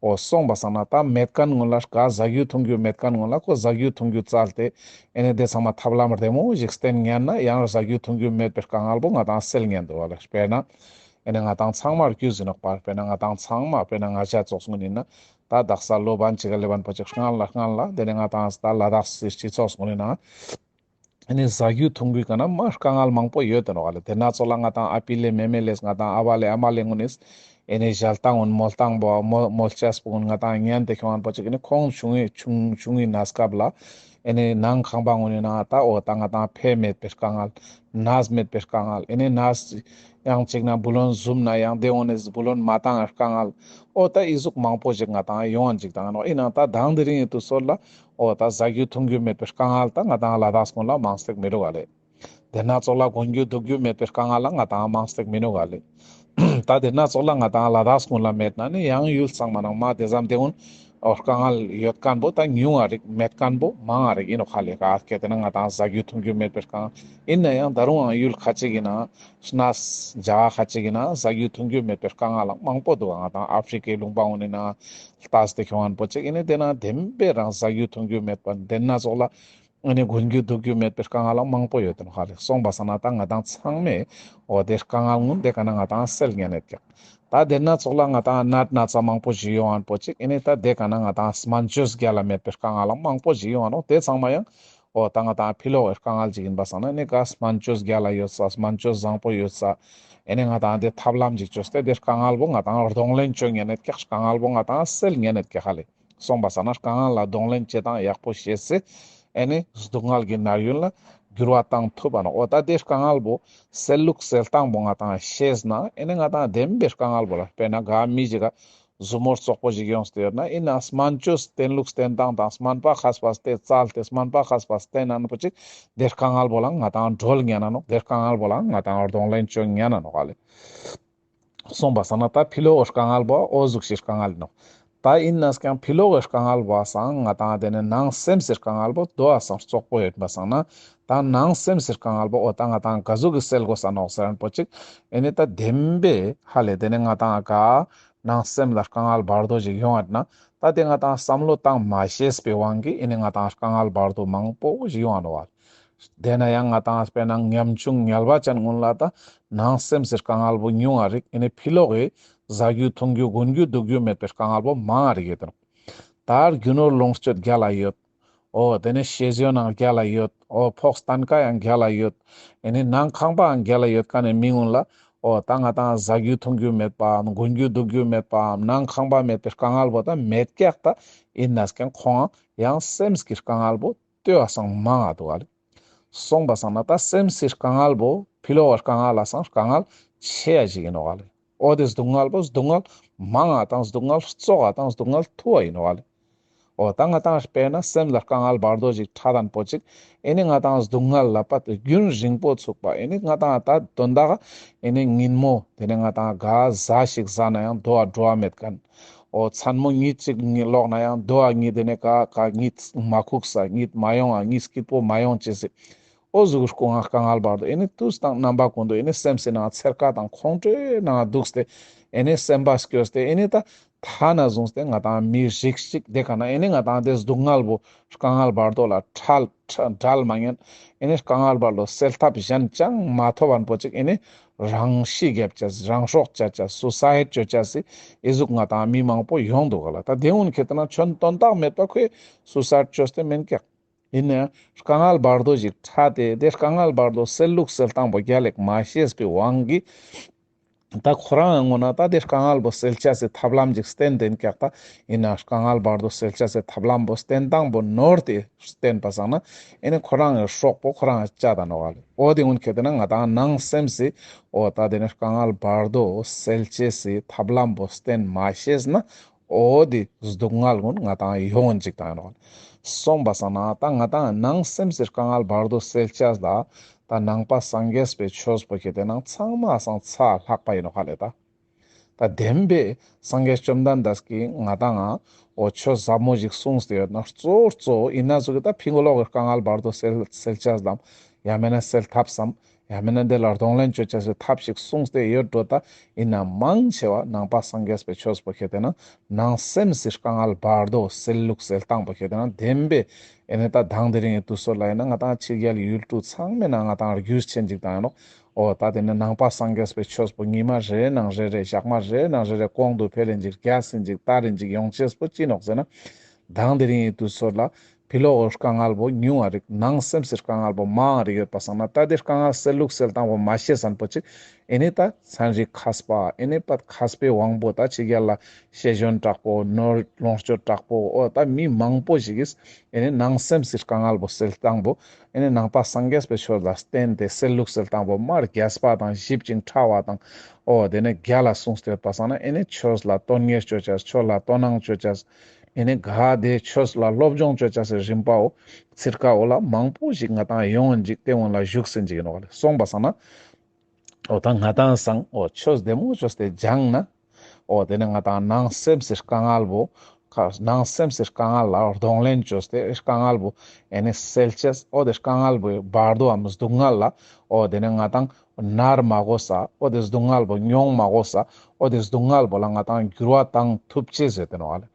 འོ་སོང་པ་སང་ན་ད་མེད་ཁན་གུན་ལ་ག་ཟ་རྒྱུ་འཐུང་རྒྱུ་མེད་ཁན་གུན་ལ་ཁོ་ཟ་རྒྱུ་འཐུང་རྒྱུ་བཙལ་ཏེ་ཨེ་ནེ་དེ་ཚང་མ་ཐབས་ལམ་རྡེ་མོ་ཞིག་བསྟེན་ཉན་ན་ཡང་ཟ་རྒྱུ་འཐུང་རྒྱུ་མེད་པའི་དཀའ་ངལ་བོ་ང་ཏང་སེལ་ཉན་འདུག་ག་ལེ། དཔེར་ན་ཨེ་ནེ་ང་ཏང་ཚང་མ་རྒྱུས་ཨིན་ནོག་པ། དཔེར་ན་ང་ཏང་ཚང་མ་དཔེར་ན་ང་ཅག་ཙོགས་གུན་ཨིན་ན་ད་དག་ས་ལོ་བན་ཅིག་ག་ལེ་བན་པོ་ཅིག་སྔན་ལ་སྔན་ལ་དེ་ནེ་ང་ཏང་ད་ལ་དྭགས་སི་སྤྱི་ཚོགས་གུན་ཨིན་ན། ཨེ་ནེ་ཟ་རྒྱུ་འཐུང་རྒྱུ་ཀ་ན་མ་དཀའ་ངལ་མང་པོ་ཡོད་དེ་ནོག་ག་ལེ། དེ་ན་ཙོགས་ལ་ང་ཏང་ཨ་པི་ལེ་མེ་མེ་ལེས་ང་ཏང་ཨ་བ་ལེ་ཨ་མ་ལེ་གུན་ནིས་ཨེ་ནེ་ཞལ་ཏང་གུན་མོལ་ཏང་པོ་མོལ་མོལ་ཅེས་པོ་གུན་ང་ཏང་ཉན་ཏེ་ཁྱོང་ཨན་པོ་ཅིག་ཨེ་ནེ་ཁོང་ཆུང་ངུའི་ཆུང་ཆུང་ངུའི་གནས་སྐབས་ལ་ཨེ་ནེ་ནང་ཁང་པ་གུན་ནི་ནང་ད་འོ་ད་ང་ཏང་ཕེ་མེད་པའི་དཀའ་ངལ་ནས་མེད་པའི་དཀའ་ངལ་ཨེ་ནེ་ནས་ཡང་ཅིག་ན་བུ་ལོན་ཟུམ་ན་ཡང་དེ་གུན་ནི་བུ་ལོན་མ་ཏང་དཀའ་ངལ། འོ་ད་ཨི་ཟུག་མང་པོ་ཞིག་ང་ཏང་ཡོང་ཨན་ཅིག་ཏང་ནོག། ཨིན་ནའང་ད་དང་དེ་རིང་ཡིན་དུས་ཚོད་ལ་འོ་ད་ཟ་རྒྱུ་འཐུང་རྒྱུ་མེད་པའི་དཀའ་ངལ་ད་ང་ཏང་ལ་དྭགས་གུན་ལ་མང་སྟེ་མི་འདུག་ག་ལེ། དེ་ན་ཙོགས་ལ་གོན་རྒྱུ་དུག་རྒྱུ་མེད་པའི་དཀའ་ངལ་ལ་ང་ཏང་མང་སྟེ་མི་འདུག་ག་ལེ། ད་དེ་ན་ཙོགས་ལ་ང་ཏང་ལ་དྭགས་གུན་ལ་མེད་ན་ནི་ཡང་ཡུལ་ཚང་མ་ནང་མ་དེ་ཙམ་དེ་གུན་འོ་དཀའ་ངལ་ཡོད་ཁན་བོ་ད་ཉུང་ང་རིག་མེད་ཁན་བོ་མང་ང་རིག་ཨིན་ནོག་ཧ་ལེ། ག་སྐད་དེ་ན་ང་ཏང་ཟ་རྒྱུ་འཐུང་རྒྱུ་མེད་པའི་དཀའ་ངལ་ཨིན་ན་ཡང་ད་རུང་ཡང་ཡུལ་ཁ་ཅིག་ཨིན་ན་གནས་རྒྱ་ཁ་ཅིག་ཨིན་ན་ཟ་རྒྱུ་འཐུང་རྒྱུ་མེད་པའི་དཀའ་ངལ་ལ་མང་པོ་འདུག། ང་ཏང་ཨ་ཕྲི་ཀའི་ལུང་པ་གུན་ནི་ནང་ལྟས་ཏེ་ཁྱོང་ཨན་པོ་ཅིག་ཨེ་ནེ་དེ་ན་བདེན་པའི་རང་ཟ་རྒྱུ་འཐུང་རྒྱུ་མེད་པ་དེ་ན་ཙོགས་ལ་ཨེ་ནེ་གོན་རྒྱུ་དུག་རྒྱུ་མེད་པའི་དཀའ་ངལ་ལ་མང་པོ་ཡོད་དེ་ནོག་ཧ་ལེ། སོང་པ་སང་ན་ད་ང་ཏང་ཚང་མས་འོ་དེ་དཀའ་ངལ་གུན་དེ་ཀ་ན་ང་ཏང་སེལ་ཉན་ཡོད་ཀྱག། ད་དེ་ན་ཙོགས་ལ་ང་ཏང་ནད་ན་ཚ་མང་པོ་ཞིག་ཡོང་ཨན་པོ་ཅིག་ཨེ་ནེ་ད་དེ་ཀ་ན་ང་ཏང་སྨན་བཅོས་རྒྱལ་ལ་མེད་པའི་དཀའ་ངལ་ལ་མང་པོ་ཞིག་ཡོང་ཨ་ནོག། དེ་ཚང་མ་ཡང་འོ་ད་ང་ཏང་ཕི་ལོག་གི་དཀའ་ངལ་ཅིག་ཨིན་པ་སང་ན་ཨེ་ནེ་ག་སྨན་བཅོས་རྒྱལ་ལ་ཡོད་ས་སྨན་བཅོས་བཟང་པོ་ཡོད་ས་ཨེ་ནེ་ང་ཏང་དེ་ཐབས་ལམ་ཅིག་བཅོས་ཏེ་དེ་དཀའ་ངལ་བོ་ང་ཏང་གདོང་ལེན་ཅོ་ཉན་ཡོད་ཀྱག། དཀའ་ངལ་བོ་ང་ཏང་སེལ་ཉན་ཡོད་ཀྱག་ཧ་ལེ། སོང་པ་སང་ན་དཀའ་ངལ་ལ་གདོང་ལེན་ཅོ་སྟངས་ཡག་པོ་ཤེས་སེ་ཨེ་ནེ་སྡུག་བསྔལ་གྱི་ནར་ཡུན་ལ་འགྱུར་བ་བཏང་ཐུབ་པ་ནོག། འོ་ད་དེ་དཀའ་ངལ་བོ་སེལ་ལུགས་སེལ་སྟངས་བོ་ང་ཏང་ཤེས་ན་ཨེ་ནེ་ང་ཏང་བདེན་པའི་དཀའ་ངལ་བོ་ལ་དཔེར་ན་ག་མི་ཞིག་ག་ཟུར་མོ་རྩོག་པོ་ཞིག་ཡོངས་ཏེ་ཡོད་ན་ཨིན་ན་སྨན་བཅོས་བསྟེན་ལུགས་བསྟེན་སྟངས་དང་སྨན་པ་མཁས་པ་སྟེ་བཙལ་ཏེ་སྨན་པ་མཁས་པ་བསྟེན་ན་ནོག་པོ་ཅིག་དེ་དཀའ་ངལ་བོ་ལ་ང་ཏང་གྲོལ་ཉན་ན་ནོག། དེ་དཀའ་ངལ་བོ་ལ་ང་ཏང་གདོང་ལེན་ཅོ་ཉན་ན་ནོག་ཨ་ལེ། སོང་པ་སང་ན་ད་ཕི་ལོག་གི་དཀའ་ངལ་བོ་འོ་ཟུག་ཤིག་དཀའ་ངལ་ཨིན་ནོག། ད་ཨིན་ན་ཀྱང་ཕི་ལོག་གི་དཀའ་ངལ་བོ་སང་ང་ཏང་དེ་ནེ་ནང་སེམས་སི་དཀའ་ངལ་བོ་དོ་བ་སང་རྩོག་པོ་ཡོད་པ་སང་ན་ད་ནང་སེམས་སི་དཀའ་ངལ་བོ་འོ་ད་ང་ཏང་ག་ཟུག་གི་སེལ་དགོས་ས་ནོག་ཟེར་ན་པོ་ཅིག་ཨེ་ནེ་ད་བདེན་པའི་ཧ་ལེ་དེ་ནེ་ང་ཏང་ག་ནང་སེམས་ལ་དཀའ་ངལ་བར་དོ་ཞིག་ཡོང་ཡོད་ན་ད་དེ་ང་ཏང་བསམ་བློ་བཏང་མ་ཤེས་པའི་དབང་གིས་ཨེ་ནེ་ང་ཏང་དཀའ་ངལ་བར་དོ་མང་པོ་ཞིག་ཡོང་ང་ནོག་བ། དེ་ན་ཡང་ང་ཏང་དཔེར་ན་ཉམ་ཆུང་ངལ་བ་ཅན་གུན་ལ་ད་ནང་སེམས་སི་དཀའ་ངལ་བོ་ཉུང་ང་རིག་ཨེ་ནེ་ཕི་ལོག་གི་ཟ་རྒྱུ་འཐུང་རྒྱུ་གོན་རྒྱུ་དུག་རྒྱུ་མེད་པའི་དཀའ་ངལ་བོ་མང་ང་རིག་ཡོད་དེ་ནོག། ད་རྒྱུ་ནོར་ལོངས་སྤྱོད་རྒྱལ་ལ་ཡོད། འོ་དེ་ནས་ཤེས་ཡོན་ནང་རྒྱལ་ལ་ཡོད། འོ་ཕོགས་སྟན་ཀ་ཡང་རྒྱལ་ལ་ཡོད། ཨེ་ནི་ནང་ཁང་པའང་རྒྱལ་ལ་ཡོད་ཀ་ནས་མི་གུན་ལ་འོ་ད་ང་ཏང་ཟ་རྒྱུ་འཐུང་རྒྱུ་མེད་པའམ་གོན་རྒྱུ་འདུག་རྒྱུ་མེད་པའམ་ནང་ཁང་པ་མེད་པའི་དཀའ་ངལ་བོ་ད་མེད་ཀྱག། ད་ཨིན་ནས་ཀྱང་ཁོང་ཡང་སེམས་ཀྱི་དཀའ་ངལ་བོ་ལྟོས་པ་སང་མང་ང་འདུག་ག་ལེ། སོང་པ་སང་ན་ད་སེམས་སི་དཀའ་ངལ་བོ་ཕི་ལོག་གི་དཀའ་ངལ་ལ་སང་དཀའ་ངལ་ཆེ་ཡ་ཞིག་ཨིན་ནོག་ག་ལེ། འོ་དེ་སྡུག་བསྔལ་བོ་སྡུག་བསྔལ་མང་ང་དང་སྡུག་བསྔལ་བཙོག་ག་དང་སྡུག་བསྔལ་ཐུ་བ་ཨིན་ནོག་ག་ལེ། འོ་ད་ང་ཏང་དཔེར་ན་སེམས་ལ་དཀའ་ངལ་བར་དོ་ཞིག་འཕྲད་དང་པོ་ཅིག་ཨེ་ནི་ང་ཏང་སྡུག་བསྔལ་ལ་པ་དེ་རྒྱུན་རིང་པོ་ཚུགས་པ་ཨེ་ནི་ང་ཏང་ད་དོན་དག་ཨེ་ནི་ཉིན་མོ་དེ་ནི་ང་ཏང་ག་ཟ་ཞིག་ཟ་ན་ཡང་དོ་བ་འགྲོ་བ་མེད་མཁན། འོ་མཚན་མོ་གཉིད་ཅིག་ལོག་ན་ཡང་དོ་བ་གཉིད་དེ་ནི་ག་ག་གཉིད་མ་ཁུག་ས་གཉིད་མ་ཡོང་ང་གཉིད་སྐྱིད་པོ་མ་ཡོང་ཅེས་སི། འོ་ཟུག་གི་སྐུ་ངལ་དཀའ་ངལ་བར་དོ་ཨེ་ནི་དུས་དང་རྣམ་པ་ཀུན་ཏུ་ཨེ་ནི་སེམས་སི་ནང་ཚེར་ཀ་དང་ཁོང་ཁྲོའི་ནང་འདུག་སྟེ་ཨེ་ནི་སེམས་པ་སྐྱོ་སྟེ་ཨེ་ནི་ད་ཐ་ན་བཟུང་སྟེ་ང་ཏང་མི་རིགས་ཤིག་དེ་ག་ན་ཨེ་ནི་ང་ཏང་དེ་སྡུག་བསྔལ་བོ་དཀའ་ངལ་བར་དོ་ལ་བྲལ་བྲལ་མ་ཉན། ཨེ་ནི་དཀའ་ངལ་བར་དོ་སེལ་ཐབས་གཞན་ཅང་མ་ཐོབ་པ་པོ་ཅིག་ཨེ་ནི་རང་ཤི་རྒྱབ་ཅེས་རང་སྲོག་བཅད་ཅེས་སུ་སའིད་བཅོ་ཅེས་སི་ཨེ་ཟུག་ང་ཏང་མི་མང་པོ་ཡོང་འདུག་ག་ལེ། ད་དེ་གུན་ཁེ་ཏེ་ན་ཆོན་དོན་དག་མེད་པ་ཁོས་སུ་སའིད་བཅོས་ཏེ་མེན་ཀྱག། ཡིན་ནའང་དཀའ་ངལ་བར་དོ་ཞིག་འཕྲད་དེ་དེ་དཀའ་ངལ་བར་དོ་སེལ་ལུགས་སེལ་སྟངས་པོ་རྒྱལ་ལ་མ་ཤེས་པའི་དབང་གིས་ད་ཁོ་རང་ངོ་ན་ད་དེ་དཀའ་ངལ་བོ་སེལ་ཅེས་སི་ཐབས་ལམ་ཞིག་བསྟེན་དེན་ཀྱག། ད་ཡིན་ནའང་དཀའ་ངལ་བར་དོ་སེལ་ཅེས་སི་ཐབས་ལམ་བོ་བསྟེན་སྟངས་པོ་ནོར་ཏེ་བསྟེན་པ་སང་ན་ཨེ་ནི་ཁོ་རང་གི་སྲོག་པོ་ཁོ་རང་གི་བཅད་ད་ནོག་ག་ལེ། འོ་དེ་གུན་ཁེ་ཏེ་ན་ང་ཏང་ནང་སེམས་སི་འོ་ད་དེ་ནི་དཀའ་ངལ་བར་དོ་སེལ་ཅེས་སི་ཐབས་ལམ་བོ་བསྟེན་མ་ཤེས་ན་འོ་དེ་སྡུག་བསྔལ་གུན་ང་ཏང་ཡོང་ཅིག་ཏང་ཡོང་ནོག། སོང་པ་སང་ན་ད་ང་ཏང་ནང་སེམས་སི་དཀའ་ངལ་བར་དོ་སེལ་ཅེས་ལ་ད་ནང་པ་སངས་རྒྱས་པའི་ཆོས་པོ་ཁེ་ཏེ་ན་ཚང་མ་སང་ཚ་ལྷག་པ་ཨིན་ནོག་ཧ་ལེ། ད་ད་བདེན་པའི་སངས་རྒྱས་བཅོམ་ལྡན་འདས་ཀྱིས་ང་ཏང་ང་འོ་ཆོས་ཟབ་མོ་ཞིག་གསུངས་ཏེ་ཡོད་ན་གཙོ་བོ་གཙོ་བོ་ཨིན་ན་ཟུག་གི་ད་ཕི་ལོག་གི་དཀའ་ངལ་བར་དོ་སེལ་སེལ་ཅེས་དང་ཡང་མེན་ན་སེལ་ཐབས་སམ། ཡང་མེན་ན་དེ་ལ་གདོང་ལེན་བཅོ་ཅེས་སི་ཐབས་ཤིག་གསུངས་ཏེ་ཡོད་འགྲོ། ད་ཡིན་ན་མང་ཆེ་བ་ནང་པ་སངས་རྒྱས་པའི་ཆོས་པོ་ཁེ་ཏེ་ན་ནང་སེམས་སི་དཀའ་ངལ་བར་དོ་སེལ་ལུགས་སེལ་སྟངས་པོ་ཁེ་ཏེ་ན་བདེན་པའི་ཨེ་ནི་ད་དང་དེ་རིང་གི་དུས་ཚོད་ལ་ཡིན་ན་ང་ཏང་ཕྱི་རྒྱལ་ཡུལ་གྲུ་ཚང་མའི་ནང་ང་ཏང་རྒྱུས་ཆེན་ཅིག་ཏང་ཡིན་ནོག། འོ་ད་དེ་ནི་ནང་པ་སངས་རྒྱས་པའི་ཆོས་པོ་ཉི་མ་རེ་ནང་རེ་རེ་ཞག་མ་རེ་ནང་རེ་རེ་གོང་དུ་འཕེལ་ཡིན་ཅིག་རྒྱས་ཡིན་ཅིག་དར་ཡིན་ཅིག་ཡོང་ཅེས་པོ་ཅི་ནོག་ཟེར་ན། དང་དེ་རིང་གི་དུས་ཚོད་ལ་ཕི་ལོག་གི་དཀའ་ངལ་བོ་ཉུང་ང་རིག་ནང་སེམས་སི་དཀའ་ངལ་བོ་མང་ང་རིག་ཡོད་པ་སང་ན་ད་དེ་དཀའ་ངལ་སེལ་ལུགས་སེལ་སྟངས་བོ་མ་ཤེས་སན་པོ་ཅིག་ཨེ་ནི་ད་ཚན་རིག་མཁས་པ་ཨེ་ནི་པད་མཁས་པའི་དབང་པོ་ད་ཕྱི་རྒྱལ་ལ་ཤེས་ཡོན་དྲག་པོ་ནོར་ལོངས་སྤྱོད་དྲག་པོ་འོ་ད་མི་མང་པོ་ཞིག་གིས་ཨེ་ནི་ནང་སེམས་སི་དཀའ་ངལ་བོ་སེལ་སྟངས་བོ་ཨེ་ནི་ནང་པ་སངས་རྒྱས་པའི་ཆོས་ལ་བརྟེན་ཏེ་སེལ་ལུགས་སེལ་སྟངས་བོ་མ་རྒྱས་པ་དང་ཞིབ་ཅིང་ཕྲ་བ་དང་འོ་དེ་ནི་རྒྱལ་ལ་གསུངས་ཏེ་ཡོད་པ་སང་ན་ཨེ་ནི་ཆོས་ལ་དོན་གཉེར་བཅོ་ཅེས་ཆོས་ལ་དོ་སྣང་བཅོ་ཅེས། ཨེ་ནི་ག་དེ་ཆོས་ལ་སློབ་སྦྱོང་བཅོ་ཅེས་སི་རིམ་པའོ་ཚིར་ཀའོ་ལ་མང་པོ་ཞིག་ང་ཏང་ཡོང་ཡིན་ཅིག་དེ་སྔོན་ལ་བཞུགས་ཟིན་ཅིག་ཡིན་ནོག་ལེ། སོང་པ་སང་ན་འོ་ད་ང་ཏང་སང་འོ་ཆོས་བདེ་མོ་བཅོས་ཏེ་སྦྱངས་ན་འོ་དེ་ནི་ང་ཏང་ནང་སེམས་སི་དཀའ་ངལ་བོ་ཁ་ནང་སེམས་སི་དཀའ་ངལ་ལ་གདོང་ལེན་བཅོས་ཏེ་དཀའ་ངལ་བོ་ཨེ་ནི་སེལ་ཅེས་འོ་དེ་དཀའ་ངལ་བོའི་བར་དོའམ་སྡུག་བསྔལ་ལ་འོ་དེ་ནི་ང་ཏང་ནར་མ་གོས་ས་འོ་དེ་སྡུག་བསྔལ་བོ་མྱོང་མ་གོས་ས་འོ་དེ་སྡུག་བསྔལ་བོ་ལ་ང་ཏང་འགྱུར་བ་བཏང་ཐུབ་ཅེས་ཟེར་ཏེ་ནོག་ལེ།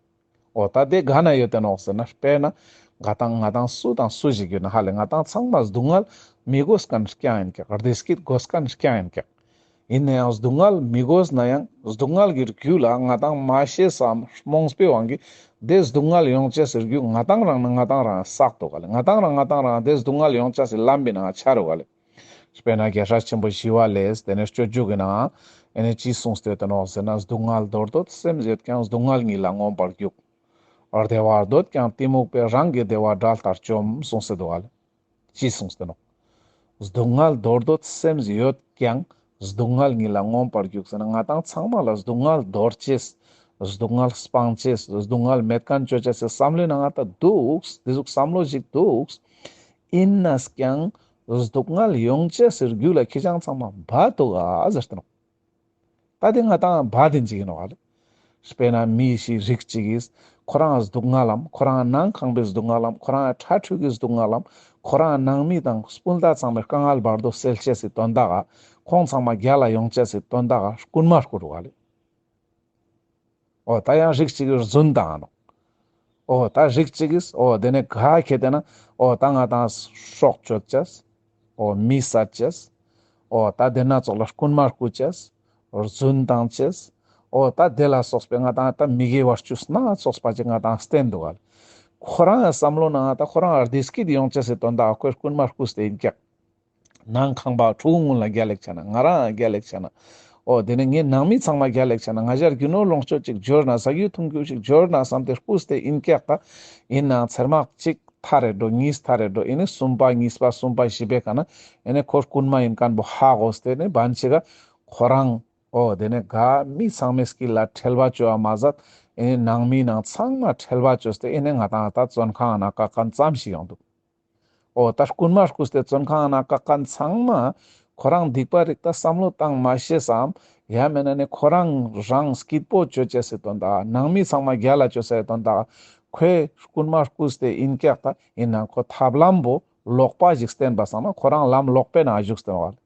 འོ་ད་དེ་ག་ན་ཡོད་དེ་ནོག་ཟེར་ན་དཔེར་ན་ང་ཏང་ང་ཏང་སུ་དང་སུ་ཞིག་ཡོད་ན་ཧ་ལེ་ང་ཏང་ཚང་མ་སྡུག་བསྔལ་མི་དགོས་མཁན་རྐྱང་ཡིན་ཀྱག། བདེ་སྐྱིད་དགོས་མཁན་རྐྱང་ཡིན་ཀྱག། ཡིན་ན་ཡང་སྡུག་བསྔལ་མི་དགོས་ན་ཡང་སྡུག་བསྔལ་གྱི་རྒྱུ་ལ་ང་ཏང་མ་ཤེས་སམ་རྨོངས་པའི་དབང་གིས་དེ་སྡུག་བསྔལ་ཡོང་ཅེས་སི་རྒྱུ་ང་ཏང་རང་ན་ང་ཏང་རང་བསགས་འདུག་ག་ལེ། ང་ཏང་རང་ང་ཏང་རང་དེ་སྡུག་བསྔལ་ཡོང་ཅེས་སི་ལམ་པའི་ནང་ཆ་རུག་ག་ལེ། དཔེར་ན་རྒྱལ་སྲས་ཆེན་པོ་ཞི་བ་ལྷས་དེ་ནས་སྤྱོད་འཇུག་གི་ནང་ཨེ་ནས་ཅི་གསུངས་ཏེ་ཡོད་ནོག་ཟེར་ན། སྡུག་བསྔལ་འདོར་འདོད་སེམས་ཡོད་ཀྱང་། སྡུག་བསྔལ་ཉིད་ལ་མངོན་པར་རྒྱུག་བདེ་བ་འདོད་ཀྱང་གཏི་མུག་པས། རང་གི་བདེ་བ་དགྲ་ལྟར་བཅོམ། གསུངས་ཏེ་འདུག་ག་ལེ། ཅི་གསུངས་ཏེ་ནོག་སྡུག་བསྔལ་འདོར་འདོད་སེམས་ཡོད་ཀྱང་། སྡུག་བསྔལ་ཉིད་ལ་མངོན་པར་རྒྱུག་ཟེར་ན། ང་ཏང་ཚང་མ་ལ་སྡུག་བསྔལ་འདོར་ཅེས། སྡུག་བསྔལ་སྤང་ཅེས། སྡུག་བསྔལ་མེད་མཁན་བཅོ་ཅེས་སི་བསམ་བློའི་ནང་ང་ད་འདུག་དེ་ཟུག་བསམ་བློ་ཞིག་འདུག་ཡིན་ནས་ཀྱང་སྡུག་བསྔལ་ཡོང་ཅེས་སི་རྒྱུ་ལ་ཁྱེད་ཅག་ཚང་མ་བ་འདུག་ག་ཟེར་ཏེ་ནོག་ད་དེ་ང་ཏང་བ་དེ་ཅིག་ཡིན་ནོག་ལེ། དཔེར་ན་མི་ཞིག་རིགས་ཅིག་གིས་ཁོ་རང་སྡུག་བསྔལ་ལམ། ཁོ་རང་ནང་ཁང་པའི་སྡུག་བསྔལ་ལམ། ཁོ་རང་ཕྲུ་གུའི་སྡུག་བསྔལ་ལམ། ཁོ་རང་ནང་མི་དང་སྤུན་ཟླ་ཚང་མའི་དཀའ་ངལ་བར་དོ་སེལ་ཅེས་སི་དོན་དག་ག་ཁོང་ཚང་མ་རྒྱལ་ལ་ཡོང་ཅེས་སི་དོན་དག་ག་རྐུན་མ་རྐུ་རུག་ག་ལེ། འོ་ད་ཡང་རིགས་གཅིག་གིས་རྫུན་བཏང་ནོག་འོ་ད་རིགས་གཅིག་གིས་འོ་དེ་ནས་ག་ཁེ་ཏེ་ན་འོ་ད་ང་ཏང་སྲོག་གཅོད་ཅེས། འོ་མི་བསད་ཅེས། འོ་ད་དེ་ན་ཙོགས་ལ་རྐུན་མ་རྐུ་ཅེས། རྫུན་བཏང་ཅེས། འོ་ད་དེ་ལ་སོགས་པའི་ང་ཏང་ད་མི་དགེ་བ་བཅུ་སྣ་ཚོགས་པ་ཅིག་ང་ཏང་བསྟན་འདུག་ག་ལེ། ཁོ་རང་བསམ་བློ་ནང་ད་ཁོ་རང་བདེ་སྐྱིད་ཡོང་ཅེས་སི་དོན་དག་ཁོས་རྐུན་མ་རྐུས་ཏེ་ཡིན་ཀྱག། ནང་ཁང་པ་ཕྲུ་གུ་ངུན་ལ་རྒྱལ་ལེགས་ཆ་ན་ང་རང་རྒྱལ་ལེགས་ཆ་ན། འོ་དེ་ནས་ངའི་ནང་མི་ཚང་མ་རྒྱལ་ལེགས་ཆ་ན་ང་ཞར་རྒྱུ་ནོར་ལོངས་སྤྱོད་ཅིག་འབྱོར་ན་ཟ་རྒྱུ་འཐུང་རྒྱུ་ཞིག་འབྱོར་ན་བསམ་སྟེ་རྐུས་ཏེ་ཡིན་ཀྱག་ད། ཡིན་ནའང་ཚེར་མ་གཅིག་ཐར་རེ་འགྲོ་གཉིས་ཐར་རེ་འགྲོ་ཨེ་ནི་གསུམ་པ་གཉིས་པ་གསུམ་པ་བཞི་པའི་ཀ་ན་ཨེ་ནི་ཁོ་རྐུན་མ་ཡིན་མཁན་པོ་ཧ་གོ་སྟེ་ནི་བན་ཆེ་ག་ཁོ་རང་འོ་དེ་ནས་ག་མི་ཚང་མའི་སྐྱིད་ལ་ཁྲེལ་བ་བཅོ་བ་མ་ཟད་ཨེ་ནི་ནང་མི་ནང་ཚང་མ་ཁྲེལ་བ་བཅོས་ཏེ་ཨེ་ནི་ང་དང་ད་བཙོན་ཁང་ནང་བཀག་མཁན་ཙམ་ཞིག་ཡོང་འདུག། འོ་ད་རྐུན་མ་རྐུས་ཏེ་བཙོན་ཁང་ནང་བཀག་མཁན་ཚང་མ་ཁོ་རང་སྡིག་པ་རིག་ད་བསམ་བློ་བཏང་མ་ཤེས་སམ། ཡང་མེད་ན་ནི་ཁོ་རང་རང་སྐྱིད་པོ་བཅོ་ཅེས་སི་དོན་དག་ནང་མི་ཚང་མ་རྒྱལ་ལ་བཅོ་ས་སི་དོན་དག་ཁོས་རྐུན་མ་རྐུས་ཏེ་ཡིན་ཀྱག་ད། ཡིན་ནའང་ཁོ་ཐབས་ལམ་པོ་ལོག་པ་ཞིག་བསྟེན་པ་སང་ན་ཁོ་རང་ལམ་ལོག་པའི་ནང་བཞུགས་ཏེ་ཡོང་བ་ལེ།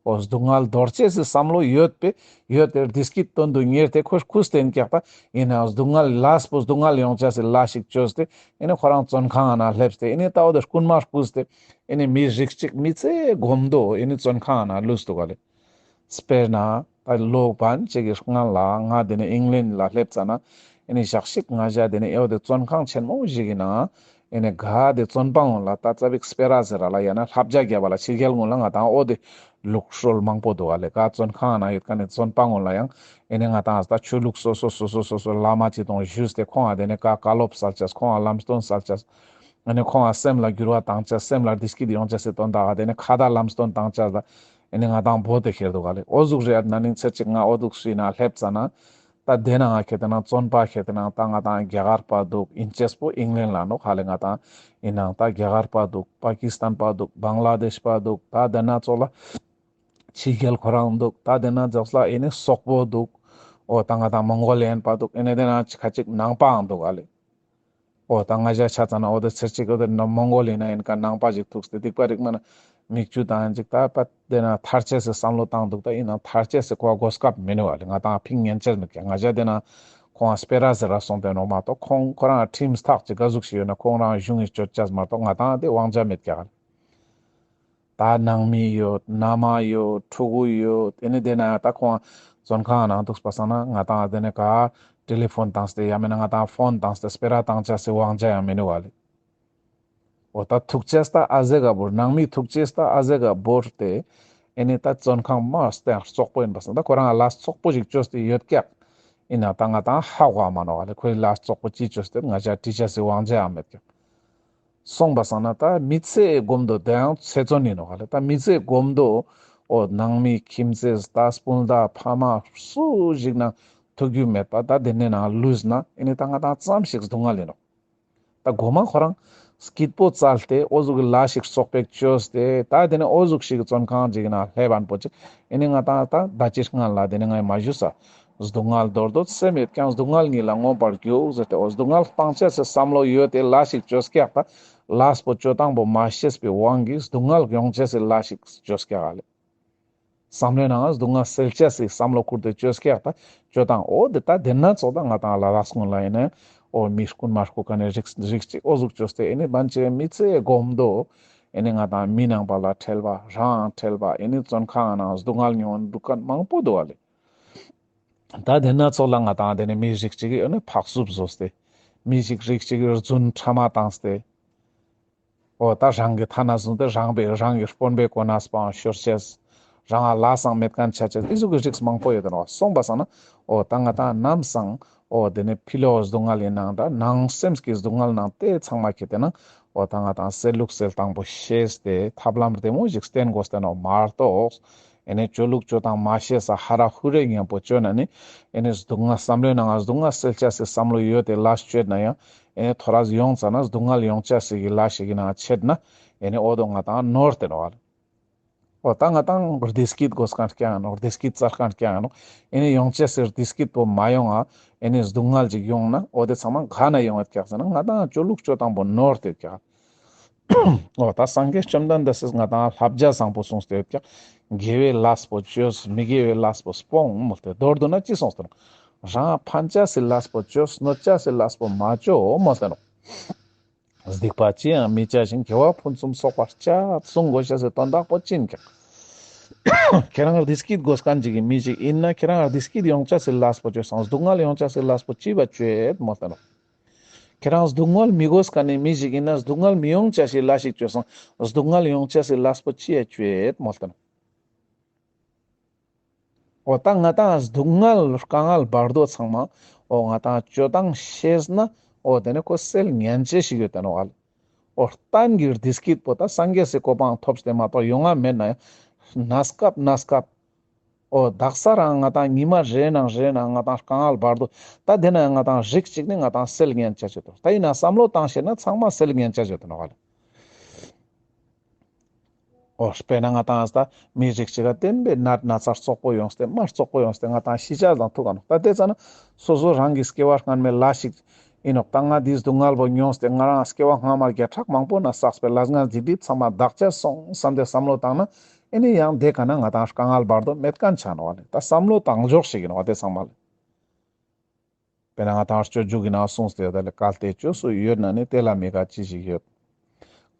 འོ་སྡུག་བསྔལ་འདོར་ཅེས་སི་བསམ་བློ་ཡོད་པས་ཡོད་དེ་བདེ་སྐྱིད་དོན་དུ་གཉེར་ཏེ་ཁོས་རྐུས་ཏེ་ཡིན་ཀྱག་ད། ཡིན་ནའང་སྡུག་བསྔལ་ལས་པོ་སྡུག་བསྔལ་ཡོང་ཅེས་སི་ལས་ཤིག་བཅོས་ཏེ་ཨེ་ནི་ཁོ་རང་བཙོན་ཁང་ནང་སླེབས་ཏེ་ཨེ་ནི་ད་འོ་དེ་རྐུན་མ་རྐུས་ཏེ་ཨེ་ནི་མི་རིགས་གཅིག་མི་ཚེ་གོམ་དོ་ཨེ་ནི་བཙོན་ཁང་ནང་ལུས་འདུག་ག་ལེ། དཔེར་ན་ད་ལོ་བན་ཅིག་གི་སྔན་ལ་ང་དེ་ནས་ཨིང་ལན་ལ་སླེབས་ཙ་ན་ཨེ་ནི་ཞག་ཞིག་ང་ཞ་དེ་ནས་ཨེ་འོ་དེ་བཙོན་ཁང་ཆེན་མོ་ཞིག་གི་ནང་ཨེ་ནི་ག་དེ་བཙོན་པ་ངུན་ལ་ད་ཙ་པིག་སྤེ་ར་ཟེར་ར་ལ་ཡང་ན་བསླབ་བྱ་རྒྱབ་པ་ལ་ཕྱི་རྒྱལ་ངུན་ལ་ང་དང་འོ་དེ་ལུགས་སྲོལ་མང་པོ་འདུག་ག་ལེ། ག་བཙོན་ཁང་ནང་ཡོད་མཁན་ནི་བཙོན་པ་ངུན་ལ་ཡང་ཨེ་ནི་ང་དང་ད་ཆོས་ལུགས་སོ་སོ་སོ་སོ་སོ་སོ་བླ་མ་ཅིག་དང་ཞུས་ཏེ་ཁོང་ང་དེ་ནས་ག་བཀའ་སློབ་སལ་ཅེས་ཁོང་ང་ལམ་སྟོན་སལ་ཅེས། ཨ་ནི་ཁོང་ང་སེམས་ལ་འགྱུར་བ་བཏང་ཅེས་སེམས་ལ་བདེ་སྐྱིད་ཡོང་ཅེས་སི་དོན་དག་དེ་ནི་ཁ་ད་ལམ་སྟོན་བཏང་ཅེས་ལ་ཨ་ནི་ང་དང་བོ་དེ་ཁྱེར་འདུག་ག་ལེ། འོ་ཟུག་རེད། ན་ནིང་ཚེ་གཅིག་ང་འོ་དུག་སུའི་ནང་སླེབས་ཙ་ན་ད་དེ་ནང་ང་ཁྱེར་ཏེ་ན་བཙོན་པ་ཁྱེར་ཏེ་ན་ད་ང་དང་རྒྱ་གར་པ་འདུག་ཨིན་ཅེས་པོ་ཨིང་ལན་ལ་ནོག་ཧ་ལེ། ང་དང་ཡིན་ནའང་ད་རྒྱ་གར་པ་འདུག་པ་ཀི་སི་ཐན་པ་འདུག་བང་ལ་དེཤ་པ་འདུག་ད་དེ་ན་ཙོགས་ལ་ཕྱི་རྒྱལ་ཁོ་རང་འདུག་ད་དེ་ན་ཙོགས་ལ་ཨེ་ནི་སོག་པོ་འདུག། འོ་ད་ང་དང་མོང་གོ་ལི་ཡན་པ་འདུག། ཨེ་ནི་དེ་ན་ཁ་ཅིག་ནང་པའང་འདུག་ག་ལེ། འོ་ད་ང་ཞ་ཆ་ཙ་ན་འོ་དེ་ཚེར་ཅིག་འོ་དེ་ན་མོང་གོ་ལི་ན་ཡིན་ཀ་ནང་པ་ཞིག་ཐུག་སྟེ་སྡིག་པ་རིག་མ་ན་མིག་ཆུ་དང་ཅིག་ད་པ་དེ་ན་ཐར་ཅེས་སི་བསམ་བློ་བཏང་འདུག། ད་ཡིན་ནའང་ཐར་ཅེས་སི་ཁོ་གོ་སྐབས་མི་ནུག་ག་ལེ། ང་དང་ཕིང་ཉན་ཅེས་མེད་ཀྱག། ང་ཞ་དེ་ན་ཁོང་སྤེ་ར་ཟེར་ར་སོང་སྟེ་ནོག་མ་གཏོགས་ཁོང་ཁོ་རང་ཁྲིམས་ཐག་ཅིག་ག་ཟུག་ཞིག་ཡོད་ན་ཁོང་རང་གཞུང་གི་གཅོད་ཅེས་མ་གཏོགས་ང་དང་དེ་དབང་ཆ་མེད་ཀྱག་ག་ལེ། ད་ནང་མི་ཡོད། མནའ་མ་ཡོད། ཕྲུ་གུ་ཡོད། ཨེ་ནི་དེ་ན་ཡང་ད་ཁོང་བཙོན་ཁང་ནང་འདུག་པ་སང་ན་ང་དང་དེ་ནས་ག་ཊེ་ལེ་ཕོན་བཏང་སྟེ་ཡང་མིན་ན་ང་དང་ཕོན་བཏང་སྟེ་སྤེ་ར་བཏང་ཅེས་སི་དབང་ཆ་ཡང་མི་ནུག་ག་ལེ། འོ་ད་ཐུག་ཅེས་ད་ཨ་ཟེ་ག་བོར། ནང་མི་ཐུག་ཅེས་ད་ཨ་ཟེ་ག་བོར་ཏེ་ཨེ་ནི་ད་བཙོན་ཁང་མ་སྟེ་ཡང་བཙོག་པོ་ཡིན་པ་སང་ད་ཁོ་རང་ལས་བཙོག་པོ་ཞིག་བཅོས་ཏེ་ཡོད་ཀྱག། ཡིན་ན་ད་ང་དང་ཧ་གོ་མ་ནོག་ག་ལེ། ཁོའི་ལས་བཙོག་པོ་ཅི་བཅོས་ཏེ་ང་ཞ་དྲི་ཅེས་སི་དབང་ཆ་ཡང་མེད་ཀྱག། སོང་པ་སང་ན་ད་མི་ཚེ་གོམ་དོ་དེ་ཡང་ཚེ་བཙོན་ཡིན་ནོག་ག་ལེ། ད་མི་ཚེ་གོམ་དོ་འོ་ནང་མི་ཁྱིམ་མཚེས་ད་སྤུན་ཟླ་ཕ་མ་སུ་ཞིག་ནང་ཐུག་རྒྱུ་མེད་པ་ད་དེ་ནས་ནང་ལུས་ན་ཨེ་ནི་ད་ང་དང་ཙམ་ཞིག་སྡུག་བསྔལ་ཡིན་ནོག། ད་གོ་མ་ཁོ་རང་སྐྱིད་པོ་བཙལ་ཏེ་འོ་ཟུག་གི་ལས་ཤིག་བཙོག་པོ་བཅོས་ཏེ་ད་དེ་ནས་འོ་ཟུག་ཞིག་གི་བཙོན་ཁང་ཅིག་ནང་སླེབས་པ་པོ་ཅིག་ཨེ་ནི་ང་དང་ད་ད་ཅི་སྔ་ལ་དེ་ནས་ངས་མ་ཞུས་ས། སྡུག་བསྔལ་འདོར་འདོད་སེམས་ཡོད་ཀྱང་། སྡུག་བསྔལ་ཉིད་ལ་མངོན་པར་རྒྱུག་ཟེར་ཏེ་འོ་སྡུག་བསྔལ་སྤང་ཅེས་སི་བསམ་བློ་ཡོད་དེ་ལས་ཤིག་བཅོས་ཀྱག་ད། ལས་པོ་བཅོ་སྟངས་པོ་མ་ཤེས་པའི་དབང་གིས་སྡུག་བསྔལ་ཡོང་ཅེས་སི་ལས་ཤིག་བཅོས་ཀྱག་ག་ལེ། བསམ་བློའི་ནང་སྡུག་བསྔལ་སེལ་ཅེས་སི་བསམ་བློ་ཁུར་ཏེ་བཅོས་ཀྱག་ད། བཅོ་སྟངས་འོ་དེ་ད་དེ་ན་ཙོགས་ད་ང་དང་ལ་དྭགས་ཀུན་ལ་ཡིན་ན་འོ་མི་རྐུན་མ་རྐུ་མཁན་ནི་རིགས་རིགས་ཅིག་འོ་ཟུག་བཅོས་ཏེ་ཨེ་ནི་བན་ཆེ་མི་ཚེ་གོམ་དོ་ཨེ་ནི་ང་དང་མི་ནང་པ་ལ་ཁྲེལ་བ་རང་ཁྲེལ་བ་ཨེ་ནི་བཙོན་ཁང་ནང་སྡུག་བསྔལ་མྱོང་འདུག་མཁན་མང་པོ་འདུག་ག་ལེ། ད་དེ་ན་ཙོགས་ལ་ང་དང་དེ་ནས་མི་རིགས་གཅིག་གི་ཨེ་ནི་ཕག་སུབ་བཟོས་ཏེ། མི་ཞིག་རིགས་གཅིག་གི་རྫུན་ཕྲ་མ་བཏང་སྟེ། འོ་ད་རང་གི་ཐ་ན་བཟུང་སྟེ་རང་པའི་རང་གི་དཔོན་པོའི་གོ་གནས་པའང་ཤོར་ཅེས། རང་ལ་ལས་སང་མེད་མཁན་ཆ་ཅེས་འི་ཟུག་གི་རིགས་མང་པོ་ཡོད་དེ་ནོག། སོང་པ་སང་ན་འོ་ད་ང་དང་ནམ་སང་འོ་དེ་ནས་ཕི་ལོག་སྡུག་བསྔལ་ཡིན་ནའང་ད་ནང་སེམས་ཀྱི་སྡུག་བསྔལ་ནང་དེ་ཚང་མ་ཁྱེར་ཏེ་ན་འོ་ད་ང་དང་སེལ་ལུགས་སེལ་སྟངས་པོ་ཤེས་ཏེ་ཐབས་ལམ་བདེ་མོ་ཞིག་བསྟེན་དགོས་ཏེ་ནོག་མ་གཏོགས། ཨེ་ནི་བཅོ་ལུགས་བཅོ་སྟངས་མ་ཤེས་ས་ཧ་ར་ཧུ་རེ་མཉམ་པོ་བཅོས་ན་ནི་ཨེ་ནི་སྡུག་བསྔལ་བསམ་བློའི་ནང་ང་སྡུག་བསྔལ་སེལ་ཅེས་སི་བསམ་བློ་ཡོད་དེ་ལས་བཅོས་ན་ཡང་ཨེ་ནི་ཐོ་རས་ཡོང་ཙ་ན་སྡུག་བསྔལ་ཡོང་ཅེས་སི་གི་ལས་ཤིག་གི་ནང་ཆད་ན་ཨེ་ནི་འོ་དོ་ང་དང་ནོར་ཏེ་ནོག་ག་ལེ། འོ་ད་ང་དང་བདེ་སྐྱིད་དགོས་མཁན་རྐྱང་ཡིན་ནོག། བདེ་སྐྱིད་བཙལ་མཁན་རྐྱང་ཡིན་ནོག། ཨེ་ནི་ཡོང་ཅེས་སི་བདེ་སྐྱིད་པོ་མ་ཡོང་ང་ཨེ་ནི་སྡུག་བསྔལ་ཅིག་ཡོང་ན་འོ་དེ་ཚང་མ་ག་ནས་ཡོང་ཡོད་ཀྱག་ཟེར་ན་ང་དང་བཅོ་ལུགས་བཅོ་སྟངས་པོ་ནོར་ཏེ་ཡོད་ཀྱག། འོ་ད་སངས་རྒྱས་བཅོམ་ལྡན་འདས་སིས་ང་དང་བསླབ་བྱ་བཟང་པོ་གསུངས་ཏེ་ཡོད་ཀྱག། དགེ་བའི་ལས་པོ་བཅོས། མི་དགེ་བའི་ལས་པོ་སྤོང་མོལ་ཏེ། མདོར་བསྡུ་ན་ཅི་གསུངས་ཏེ་ནོག། རང་ཕན་ཅེས་སི་ལས་པོ་བཅོས། གནོད་ཅེས་སི་ལས་པོ་མ་བཅོ་མོལ་ཏེ་ནོག། སྡིག་པ་ཅི་ཡང་མི་བྱ་ཞིང་། དགེ་བ་ཕུན་སུམ་ཚོགས་པར་སྤྱད། གསུང་དགོས་ཤེས་སི་དོན་དག་པོ་ཅི་ཡིན་ཀྱག། ཁྱེད་རང་བདེ་སྐྱིད་དགོས་མཁན་ཅིག་གི་མི་ཞིག་ཡིན་ན་ཁྱེད་རང་བདེ་སྐྱིད་ཡོང་ཅེས་སི་ལས་པོ་བཅོས་སང་སྡུག་བསྔལ་ཡོང་ཅེས་སི་ལས་པོ་ཅི་བ་བཅོས་མོལ་ཏེ་ནོག། ཁྱེད་རང་སྡུག་བསྔལ་མི་དགོས་ཀ་ནི་མི་ཞིག་ཡིན་ན་སྡུག་བསྔལ་མི་ཡོང་ཅེས་སི་ལས་ཤིག་ཅོས་སང་སྡུག་བསྔལ་ཡོང་ཅེས་སི་ལས་པོ་ཅི་ཡ་ཅོ་ཡོད་མོལ་ཏེ་ནོག་འོ་ད་ང་ཏང་སྡུག་བསྔལ་དཀའ་ངལ་བར་དོ་ཚང་མ་འོ་ང་ཏང་ཅོ་སྟངས་ཤེས་ན་འོ་དེ་ནི་ཁོ་སེལ་ཉན་ཅེས་ཤིག་ཡོད་དེ་ནོག་ཨ་ལེ། འོ་གཏན་གྱི་བདེ་སྐྱིད་པོ་ད་སངས་རྒྱས་སི་གོ་འཕང་ཐོབ་སྟེ་མ་གཏོགས་ཡོང་ང་མེད་ན་ཡང་གནས་སྐབས་གནས་སྐབས་འོ་དག་ས་རང་ང་ཏང་ཉི་མ་རེ་ནང་རེ་ནང་ང་ཏང་དཀའ་ངལ་བར་དོ་ད་དེ་ན་ཡང་ང་ཏང་རིགས་གཅིག་ནི་ང་ཏང་སེལ་ཉན་ཅེས་ཡོད་དེ་ནོག་ད་ཡིན་ན་བསམ་བློ་བཏང་ཤེས་ན་ཚང་མ་སེལ་ཉན་ཅེས་ཡོད་དེ་ནོག་ཨ་ལེ། འོ་དཔེར་ན་ང་ཏང་ད་མི་རིགས་གཅིག་ག་བརྟེན་པའི་ནད་ན་ཚ་བཙོག་པོ་ཡོངས་ཏེ་མ་བཙོག་པོ་ཡོངས་ཏེ་ང་ཏང་ཤི་ཅེས་དང་ཐུག་ག་ནོག་ད་དེ་ཙ་ན་སོ་སོ་རང་གི་སྐྱེ་བ་སྔན་མའི་ལས་ཤིག་ཡིན་ནོག་ད་ང་འདི་སྡུག་བསྔལ་བོ་མྱོངས་ཏེ་ང་རང་སྐྱེ་བ་སྔ་མ་བརྒྱ་ཕྲག་མང་པོ་ན་བསགས་པའི་ལས་ངན་སྡིག་སྒྲིབ་ཚང་མ་དག་ཅེས་སོང་བསམ་སྟེ་བསམ་བློ་བཏང་ན་ཨེ་ནི་ཡང་དེ་ག་ན་ང་ཏང་དཀའ་ངལ་བར་དོ་མེད་མཁན་ཆ་ནོག་ཨ་ལེ། ད་བསམ་བློ་བཏང་ཕྱོགས་ཤིག་ཡིན་ནོག་དེ་ཚང་མ་ལེ། དཔེར་ན་ང་ཏང་སྤྱོད་འཇུག་གི་ནང་གསུངས་ཏེ་ཡོད་ད་ལེ། གལ་ཏེ་བཅོས་སུ་ཡོད་ན་ནི་དེ་ལ་མི་དགའ་ཅི་ཞིག་ཡོད།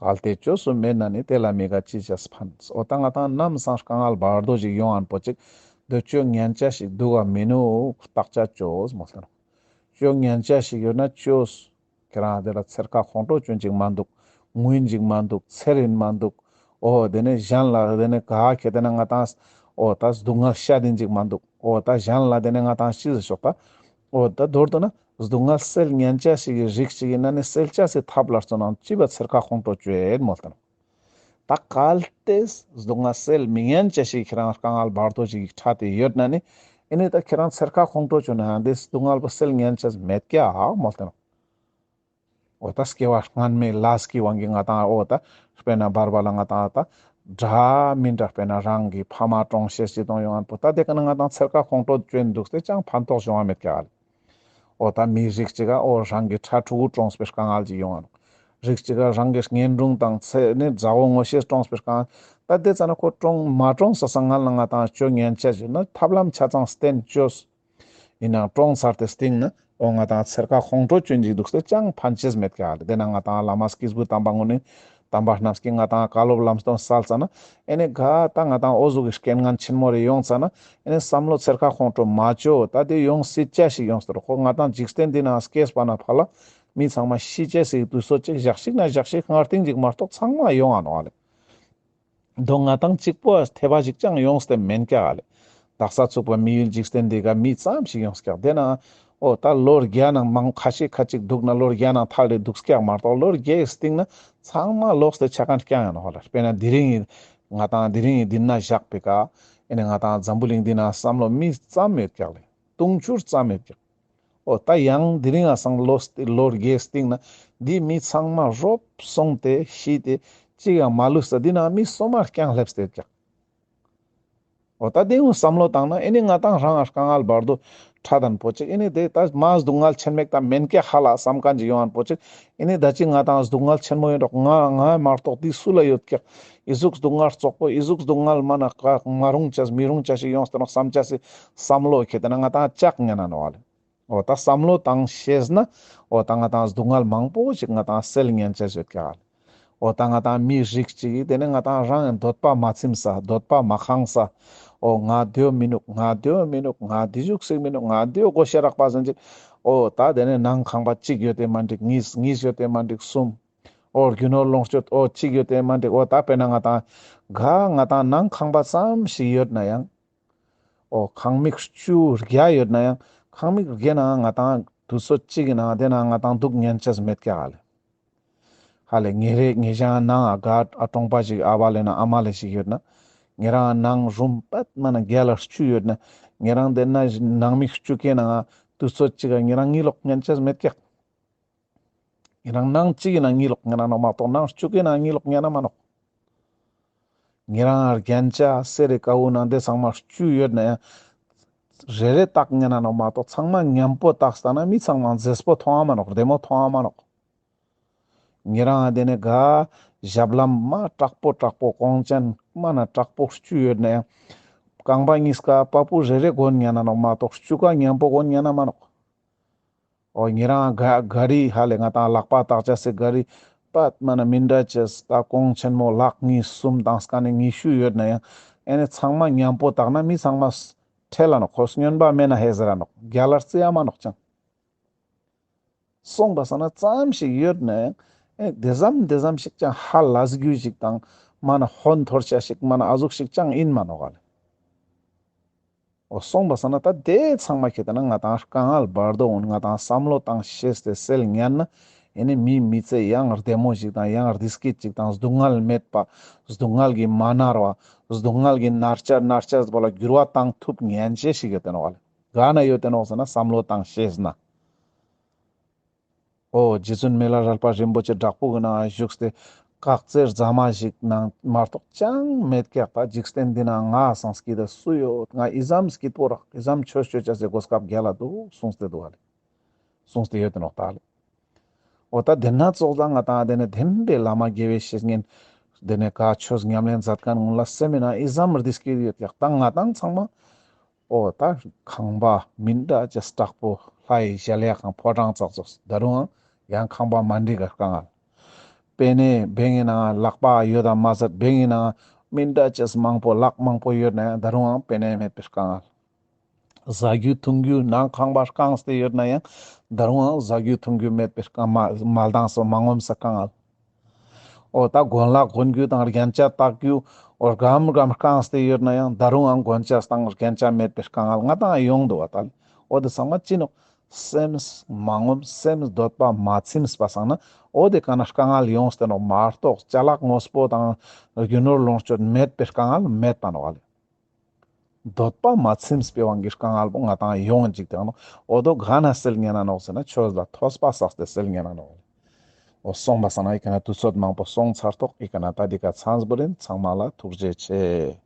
གལ་ཏེ་བཅོས་སུ་མེད་ན་ནི་དེ་ལ་མི་དགའ་ཅི་ཞིག་ཕན། འོ་ད་ང་ཏང་ནམ་སང་དཀའ་ངལ་བར་དོ་ཞིག་ཡོང་ཨན་པོ་ཅིག་དེ་བཅོ་ཉན་ཅེས་ཤིག་འདུག་ག་མི་ནུག་བརྟག་དཔྱད་ཅོས་མོལ་ཏེ་ནོག་བཅོ་ཉན་ཅེས་ཤིག་ཡོད་ན་བཅོས། ཁྱེད་རང་དེ་ལ་ཚེར་ཁ་ཁོང་ཁྲོ་ཅོ་ཅེས་ཅིག་མ་འདུག་ངུ་ཅེས་ཅིག་མ་འདུག་འཚེར་ཡིན་མ་འདུག་འོ་དེ་ནས་གཞན་ལ་དེ་ནས་ག་ཁེ་དེ་ན་ང་ཏང་འོ་ད་སྡུག་བསྔལ་བཤད་ཡིན་ཅིག་མ་འདུག་འོ་ད་གཞན་ལ་དེ་ནས་ང་ཏང་ཤི་ཟེར་ཤོག་ད། འོ་ད་མདོར་བསྡུ་ན་སྡུག་བསྔལ་སེལ་ཉན་ཅེས་ཤིག་གི་རིགས་ཤིག་ཡིན་ན་ནི་སེལ་ཅེས་སི་ཐབས་ལ་བརྩོན་ན་ཅི་བ་ཚེར་ཁ་ཁོང་ཁྲོ་ཅོ་ཡིན་མོལ་ཏེ་ནོག་ད་གལ་ཏེ་སྡུག་བསྔལ་སེལ་མི་ཉན་ཅེས་ཤིག་ཁྱེད་རང་དཀའ་ངལ་བར་དོ་ཞིག་འཕྲད་དེ་ཡོད་ན་ནི་ཨེ་ནི་ད་ཁྱེད་རང་ཚེར་ཁ་ཁོང་ཁྲོ་ཅོ་ན་ཡང་དེ་སྡུག་བསྔལ་པོ་སེལ་ཉན་ཅེས་མེད་ཀྱག་མོལ་ཏེ་ནོག་འོ་ད་སྐྱེ་བ་སྔན་མའི་ལས་ཀྱི་དབང་གིས་ང་ཏང་འོ་ད་དཔེར་ན་བར་བར་ལ་ང་ཏང་ད་འདྲ་མི་འདྲ་དཔེར་ན་རང་གི་ཕ་མ་གྲོངས་ཤེས་ཅིག་དང་ཡོང་ཨན་པོ་ད་དེ་ཀ་ན་ང་ཏང་ཚེར་ཁ་ཁོང་ཁྲོ་ཅོ་ཡིན་འདུག་སྟེ་ཅང་ཕན་ཐོགས་བྱུང་བ་མེད་ཀྱག་ལེ། འོ་ད་མི་རིགས་གཅིག་ག་འོ་རང་གི་ཕྲུ་གུ་གྲོངས་པའི་དཀའ་ངལ་ཅིག་ཡོང་ཨ་ནོག་རིགས་གཅིག་ག་རང་གི་གཉེན་དྲུང་དང་ཚེ་ནི་མཛའ་བོ་ངོ་ཤེས་གྲོངས་པའི་དཀའ་ངལ་ད་དེ་ཙ་ན་ཁོ་གྲོངས་མ་གྲོངས་ས་ས་ང་ལ་ང་ཏང་བཅོ་ཉན་ཅེས་ཡོད་ན་ཐབས་ལམ་ཆ་ཚང་བསྟེན་བཅོས། ཡིན་ནའང་གྲོངས་ཚར་ཏེ་སྟིང་ན་འོ་ང་ཏང་ཚེར་ཁ་ཁོང་ཁྲོ་ཅོ་ཡིན་ཅིག་འདུག་སྟེ་ཅང་ཕན་ཅེས་མེད་ཀྱག་ལེ། དེ་ན་ང་ཏང་བླ་མ་སྐྱེས་བུ་དམ་པ་ངོ་ནི་དམ་པ་རྣམས་ཀྱིས་ང་ཏང་བཀའ་སློབ་ལམ་སྟོན་སལ་ཙ་ན་ཨེ་ནི་ག་ད་ང་ཏང་འོ་ཟུག་གི་རྐྱེན་ངན་ཆེན་མོ་རེ་ཡོང་ཙ་ན་ཨེ་ནི་བསམ་བློ་ཚེར་ཁ་ཁོང་ཁྲོ་མ་ཅོ། ད་དེ་ཡོང་སྲིད་ཅེས་ཤིག་ཡོངས་ཏེ་རོགས་ཁོ་ང་ཏང་འཇིག་རྟེན་འདི་ན་སྐྱེས་པ་ན་ཕ་ལ་མི་ཚང་མ་ཤི་ཅེས་སི་དུས་ཚོད་ཅིག་ཞག་ཞིག་ན་ཞག་ཞིག་སྔ་རྟིང་ཅིག་མ་གཏོགས་ཚང་མ་ཡོང་ང་ནོག་ལེ། མདོ་ང་ཏང་གཅིག་པོ་ཐེ་བ་ཞིག་ཅང་ཡོངས་ཏེ་མེན་ཀྱག་ལེ། དག་ས་ཚུག་པ་མི་ཡུལ་འཇིག་རྟེན་འདི་ག་མི་ཙམ་ཞིག་ཡོངས་ཀྱག་དེ་ན་འོ་ད་ལོ་བརྒྱ་ནང་མང་ཁ་ཤས་ཁ་ཅིག་འདུག་ན་ལོ་བརྒྱ་ནང་ཐག་རེ་འདུག་ཀྱག་མ་གཏོགས་ལོ་བརྒྱའི་སྟིང་ན་ཚང་མ་ལོག་སྟེ་ཆ་མཁན་རྐྱང་ཡང་ནོག་ལེ། དཔེར་ན་དེ་རིང་ང་ཏང་དེ་རིང་འདི་ན་བཞག་པའི་ཀ་ཨེ་ནི་ང་ཏང་འཛམ་བུ་གླིང་འདི་ན་བསམ་བློ་མི་ཙམ་ཡོད་ཀྱག་ལེ། དུང་ཕྱུར་ཙམ་ཡོད་ཀྱག་འོ་ད་ཡང་དེ་རིང་ང་སང་ལོ་སྟེ་ལོ་བརྒྱའི་སྟིང་ན་འདི་མི་ཚང་མ་རོབ་སོང་སྟེ་ཤི་སྟེ་གཅིག་ཡང་མ་ལུས་ས་འདི་ན་མི་སོ་མ་རྐྱང་སླེབས་ཏེ་ཀྱག་འོ་ད་དེ་ཡང་བསམ་བློ་བཏང་ན་ཨེ་ནི་ང་ཏང་རང་དཀའ་ངལ་བར་དོ་འཕྲད་དན་པོ་ཅིག་ཨེ་ནི་དེ་ད་མ་སྡུག་བསྔལ་ཆེན་མེད་ད་མེན་ཀྱག་ཧ་ལ་བསམ་མཁན་ཅིག་ཡོང་ཨན་པོ་ཅིག་ཨེ་ནི་ད་ཅི་ང་ཏང་སྡུག་བསྔལ་ཆེན་མོ་ཡོད་རོགས་ང་ང་མ་གཏོགས་འདི་སུ་ལ་ཡོད་ཀྱག་ཨི་ཟུག་སྡུག་བསྔལ་བཙོག་པོ་ཨི་ཟུག་སྡུག་བསྔལ་མ་ན་མ་རུང་ཅེས་མི་རུང་ཅེས་ཤིག་ཡོངས་ཏེ་ནོག་བསམ་ཅེས་སི་བསམ་བློ་ཁྱེར་ཏེ་ན་ང་ཏང་ཅག་ཉན་ན་ནོག་ལེ། འོ་ད་བསམ་བློ་བཏང་ཤེས་ན་འོ་ད་ང་ཏང་སྡུག་བསྔལ་མང་པོ་ཞིག་ང་ཏང་སེལ་ཉན་ཅེས་ཡོད་ཀྱག་ལེ། འོ་ད་ང་ཏང་མི་རིགས་གཅིག་གིས་དེ་ནས་ང་ཏང་རང་འདོད་པ་མ་ཚིམ་ས་འདོད་པ་མ་ཁེངས་ས་འོ་ང་འདོད་མི་ནུག་ང་འདོད་མི་ནུག་ང་འདི་ཞུགས་སྲིད་མི་ནུག་ང་འདོད་དགོས་ཤེས་རག་པ་ཟེར་ཅིག་འོ་ད་དེ་ནས་ནང་ཁང་པ་གཅིག་ཡོད་དེ་མ་འགྲིག་གཉིས་གཉིས་ཡོད་དེ་མ་འགྲིག་གསུམ། འོ་རྒྱུ་ནོར་ལོངས་སྤྱོད་འོ་གཅིག་ཡོད་དེ་མ་འགྲིག་འོ་ད་དཔེར་ན་ང་ཏང་ག་ང་ཏང་ནང་ཁང་པ་ཙམ་ཞིག་ཡོད་ན་ཡང་། འོ་ཁང་མིག་བཅུ་བརྒྱ་ཡོད་ན་ཡང་ཁང་མིག་བརྒྱ་ནང་ང་ཏང་དུས་ཚོད་གཅིག་གི་ནང་དེ་ནང་ང་ཏང་འདུག་ཉན་ཅེས་མེད་ཀྱག་ལེ། ཧ་ལེ་ཉེ་རེ་ཉེ་ཞང་ནང་ང་ག་ཨ་གྲོང་པ་ཞིག་ཨ་བ་ལེ་ན་ཨ་མ་ལེ་ཞིག་ཡོད་ན། ཉེ་རང་ནང་རུམ་པད་མ་ན་བརྒྱ་ལ་བཅུ་ཡོད་ན། ཉེ་རང་དེ་ན་ནང་མིག་བཅུ་གི་ནང་དུས་ཚོད་གཅིག་ག་ཉེ་རང་གཉིད་ལོག་ཉན་ཅེས་མེད་ཀྱག་ཉེ་རང་ནང་གཅིག་གི་ནང་གཉིད་ལོག་ཉན་ན་ནོག་མ་གཏོགས་ནང་བཅུ་གི་ནང་གཉིད་ལོག་ཉན་ན་མ་ནོག་ཉེ་རང་རྒྱན་ཆ་སེ་རེ་ཀ་བོ་ནང་དེ་ཚང་མ་བཅུ་ཡོད་ན་ཡང་རེ་རེ་བཏགས་ཉན་ན་ནོག་མ་གཏོགས་ཚང་མ་མཉམ་པོ་བཏགས་ས་ན་མི་ཚང་མ་མཛེས་པོ་མཐོང་ང་མ་ནོག་བདེ་མོ་མཐོང་ང་མ་ནོག་ཉེ་རང་དེ་ནས་ག་ཞབས་ལྷམ་མ་དྲག་པོ་དྲག་པོ་གོང་ཅན་མ་ན་དྲག་པོ་བཅུ་ཡོད་ན་ཡང་རྐང་པ་གཉིས་ཀ་པ་པུ་རེ་རེ་གོན་ཉན་ན་ནོག་མ་གཏོགས་བཅུ་ཀ་མཉམ་པོ་གོན་ཉན་ན་མ་ནོག་འོ་ཉེ་རང་ག་ག་རི་ཧ་ལེ་ང་ཏང་ལག་པ་བཏགས་ཅེས་སི་ག་རི་པད་མ་ན་མི་འདྲ་ཅེས་ད་གོང་ཆེན་མོ་ལག་གཉིས་གསུམ་དང་སྐ་ནི་ཉི་ཤུ་ཡོད་ན་ཡང་ཨེ་ནི་ཚང་མ་མཉམ་པོ་བཏགས་ན་མི་ཚང་མ་ཁྲེལ་ལ་ནོག་ཁོ་སྨྱོན་པ་མེད་ན་ཧེ་ཟེར་ར་ནོག་རྒྱ་ལ་རྩི་ཡ་མ་ནོག་ཅང་། སོང་པ་སང་ན་ཙམ་ཞིག་ཡོད་ན་ཡང་ཨེ་དེ་ཙམ་དེ་ཙམ་ཞིག་ཅང་ཧ་ལས་རྒྱུ་ཞིག་དང་མ་ན་ཧོན་འཐོར་ཆ་ཞིག་མ་ན་ཨ་ཟུག་ཞིག་ཅང་ཡིན་མ་ནོག་ལེ། འོ་སོང་པ་སང་ན་ད་དེ་ཚང་མ་ཁྱེད་ན་ང་ཏང་དཀའ་ངལ་བར་དོ་འོན་ང་ཏང་བསམ་བློ་བཏང་ཤེས་ཏེ་སེལ་ཉན་ན་ཨེ་ནི་མིའི་མི་ཚེ་ཡང་བདེ་མོ་ཞིག་དང་ཡང་བདེ་སྐྱིད་ཅིག་དང་སྡུག་བསྔལ་མེད་པ་སྡུག་བསྔལ་གྱི་མ་མནར་བ་སྡུག་བསྔལ་གྱི་མནར་ཆ་མནར་ཆ་བོ་ལ་འགྱུར་བ་བཏང་ཐུབ་ཉན་ཤེས་ཞིག་ཡོད་དེ་ནོག་ལེ། ག་ན་ཡོད་དེ་ནོག་ཟེར་ན་བསམ་བློ་བཏང་ཤེས་ན། འོ་རྗེ་བཙུན་མི་ལ་རས་པ་རིན་པོ་ཆེ་བྲག་ཕུག་གི་ནང་བཞུགས་ཏེ་དཀའ་ཚེགས་རྫ་མ་ཞིག་ནང་མ་གཏོགས་ཅང་མེད་ཀྱག་ད་འཇིག་རྟེན་འདི་ན་ང་སང་སྐྱིད་ད་སུ་ཡོད། ང་ཨི་ཙམ་སྐྱིད་པོ་རག་ཨི་ཙམ་ཆོས་ཆོས་ཅ་སེ་གོ་སྐབས་རྒྱལ་ལ་འདུག་གསུངས་ཏེ་འདུག་ཨ་ལེ། གསུངས་ཏེ་ཡོད་དེ་ནོག་ད་ལེ། འོ་ད་དེ་ན་ཙོགས་ད་ང་ཏང་དེ་ནས་དེན་པའི་བླ་མ་དགེ་བའི་བཤེས་གཉེན་དེ་ནས་ག་ཆོས་ཉམས་ལེན་མཛད་མཁན་ངུན་ལ་སེམས་མི་ན་ཨི་ཙམ་བདེ་སྐྱིད་ཡོད་ཀྱག་ད་ང་ཏང་ཚང་མ། འོ་ད་ཁང་པ་མི་འདྲ་ཅེས་དྲག་པོ་ལྷ་ཡི་གཞལ་ཡས་ཁང་ཕོ་བྲང་ཙག་ཙོགས་ད་རུང་ཡང་ཁང་པ་མ་འགྲིག་ག་དཀའ་ངལ། པེ་ནེ་བེང་ངི་ནང་ལག་པ་ཡོད་དམ་མ་ཟད་བེང་ངི་ནང་མི་འདྲ་ཅེས་མང་པོ་ལག་མང་པོ་ཡོད་ན་ཡང་ད་རུང་པེ་ནེ་མེད་པའི་དཀའ་ངལ། ཟ་རྒྱུ་འཐུང་རྒྱུ་ནང་ཁང་པ་རྐངས་ཏེ་ཡོད་ན་ཡང་ད་རུང་ཟ་རྒྱུ་འཐུང་རྒྱུ་མེད་པའི་དཀའ་མ་མ་ལྡང་ས་མ་ངོམས་ས་དཀའ་ངལ། འོ་ད་གོན་ལག་གོན་རྒྱུ་དང་རྒྱན་ཆ་བཏགས་རྒྱུ་འོ་སྒམ་སྒམ་རྐངས་ཏེ་ཡོད་ན་ཡང་ད་རུང་ཨང་གོན་ཆ་དང་རྒྱན་ཆ་མེད་པའི་དཀའ་ངལ་ང་ཏང་ཡོང་འདུག་བ་ད་ལེ། འོ་དེ་ཚང་མ་ཅི་ནོག་སེམས་མ་ངོམས་སེམས་འདོད་པ་མ་ཚིམས་པ་སང་ན་འོ་དེ་ག་ན་དཀའ་ངལ་ཡོངས་ཏེ་ནོག་མ་གཏོགས་ཅ་ལག་དངོས་པོ་དང་རྒྱུ་ནོར་ལོངས་སྤྱོད་མེད་པའི་དཀའ་ངལ་མེད་པ་ནོག་བ་ལེ། འདོད་པ་མ་ཚིམས་པའི་དབང་གིས་དཀའ་ངལ་པོ་ང་ཏང་ཡོང་ཅིག་དེ་ནོག་འོ་དོ་ག་ན་སེལ་ཉན་ན་ནོག་ཟེར་ན་ཆོས་ལ་ཐོས་པ་བསགས་ཏེ་སེལ་ཉན་ན་ནོག་འོ་སོང་པ་སང་ན་ཨི་ཀ་ན་དུས་ཚོད་མང་པོ་སོང་ཚར་ཏོག་ཨི་ཀ་ན་ད་འདི་ཀ་ཚང་བོ་རིན་ཚང་མ་ལ་ཐུགས་རྗེ་ཆེ།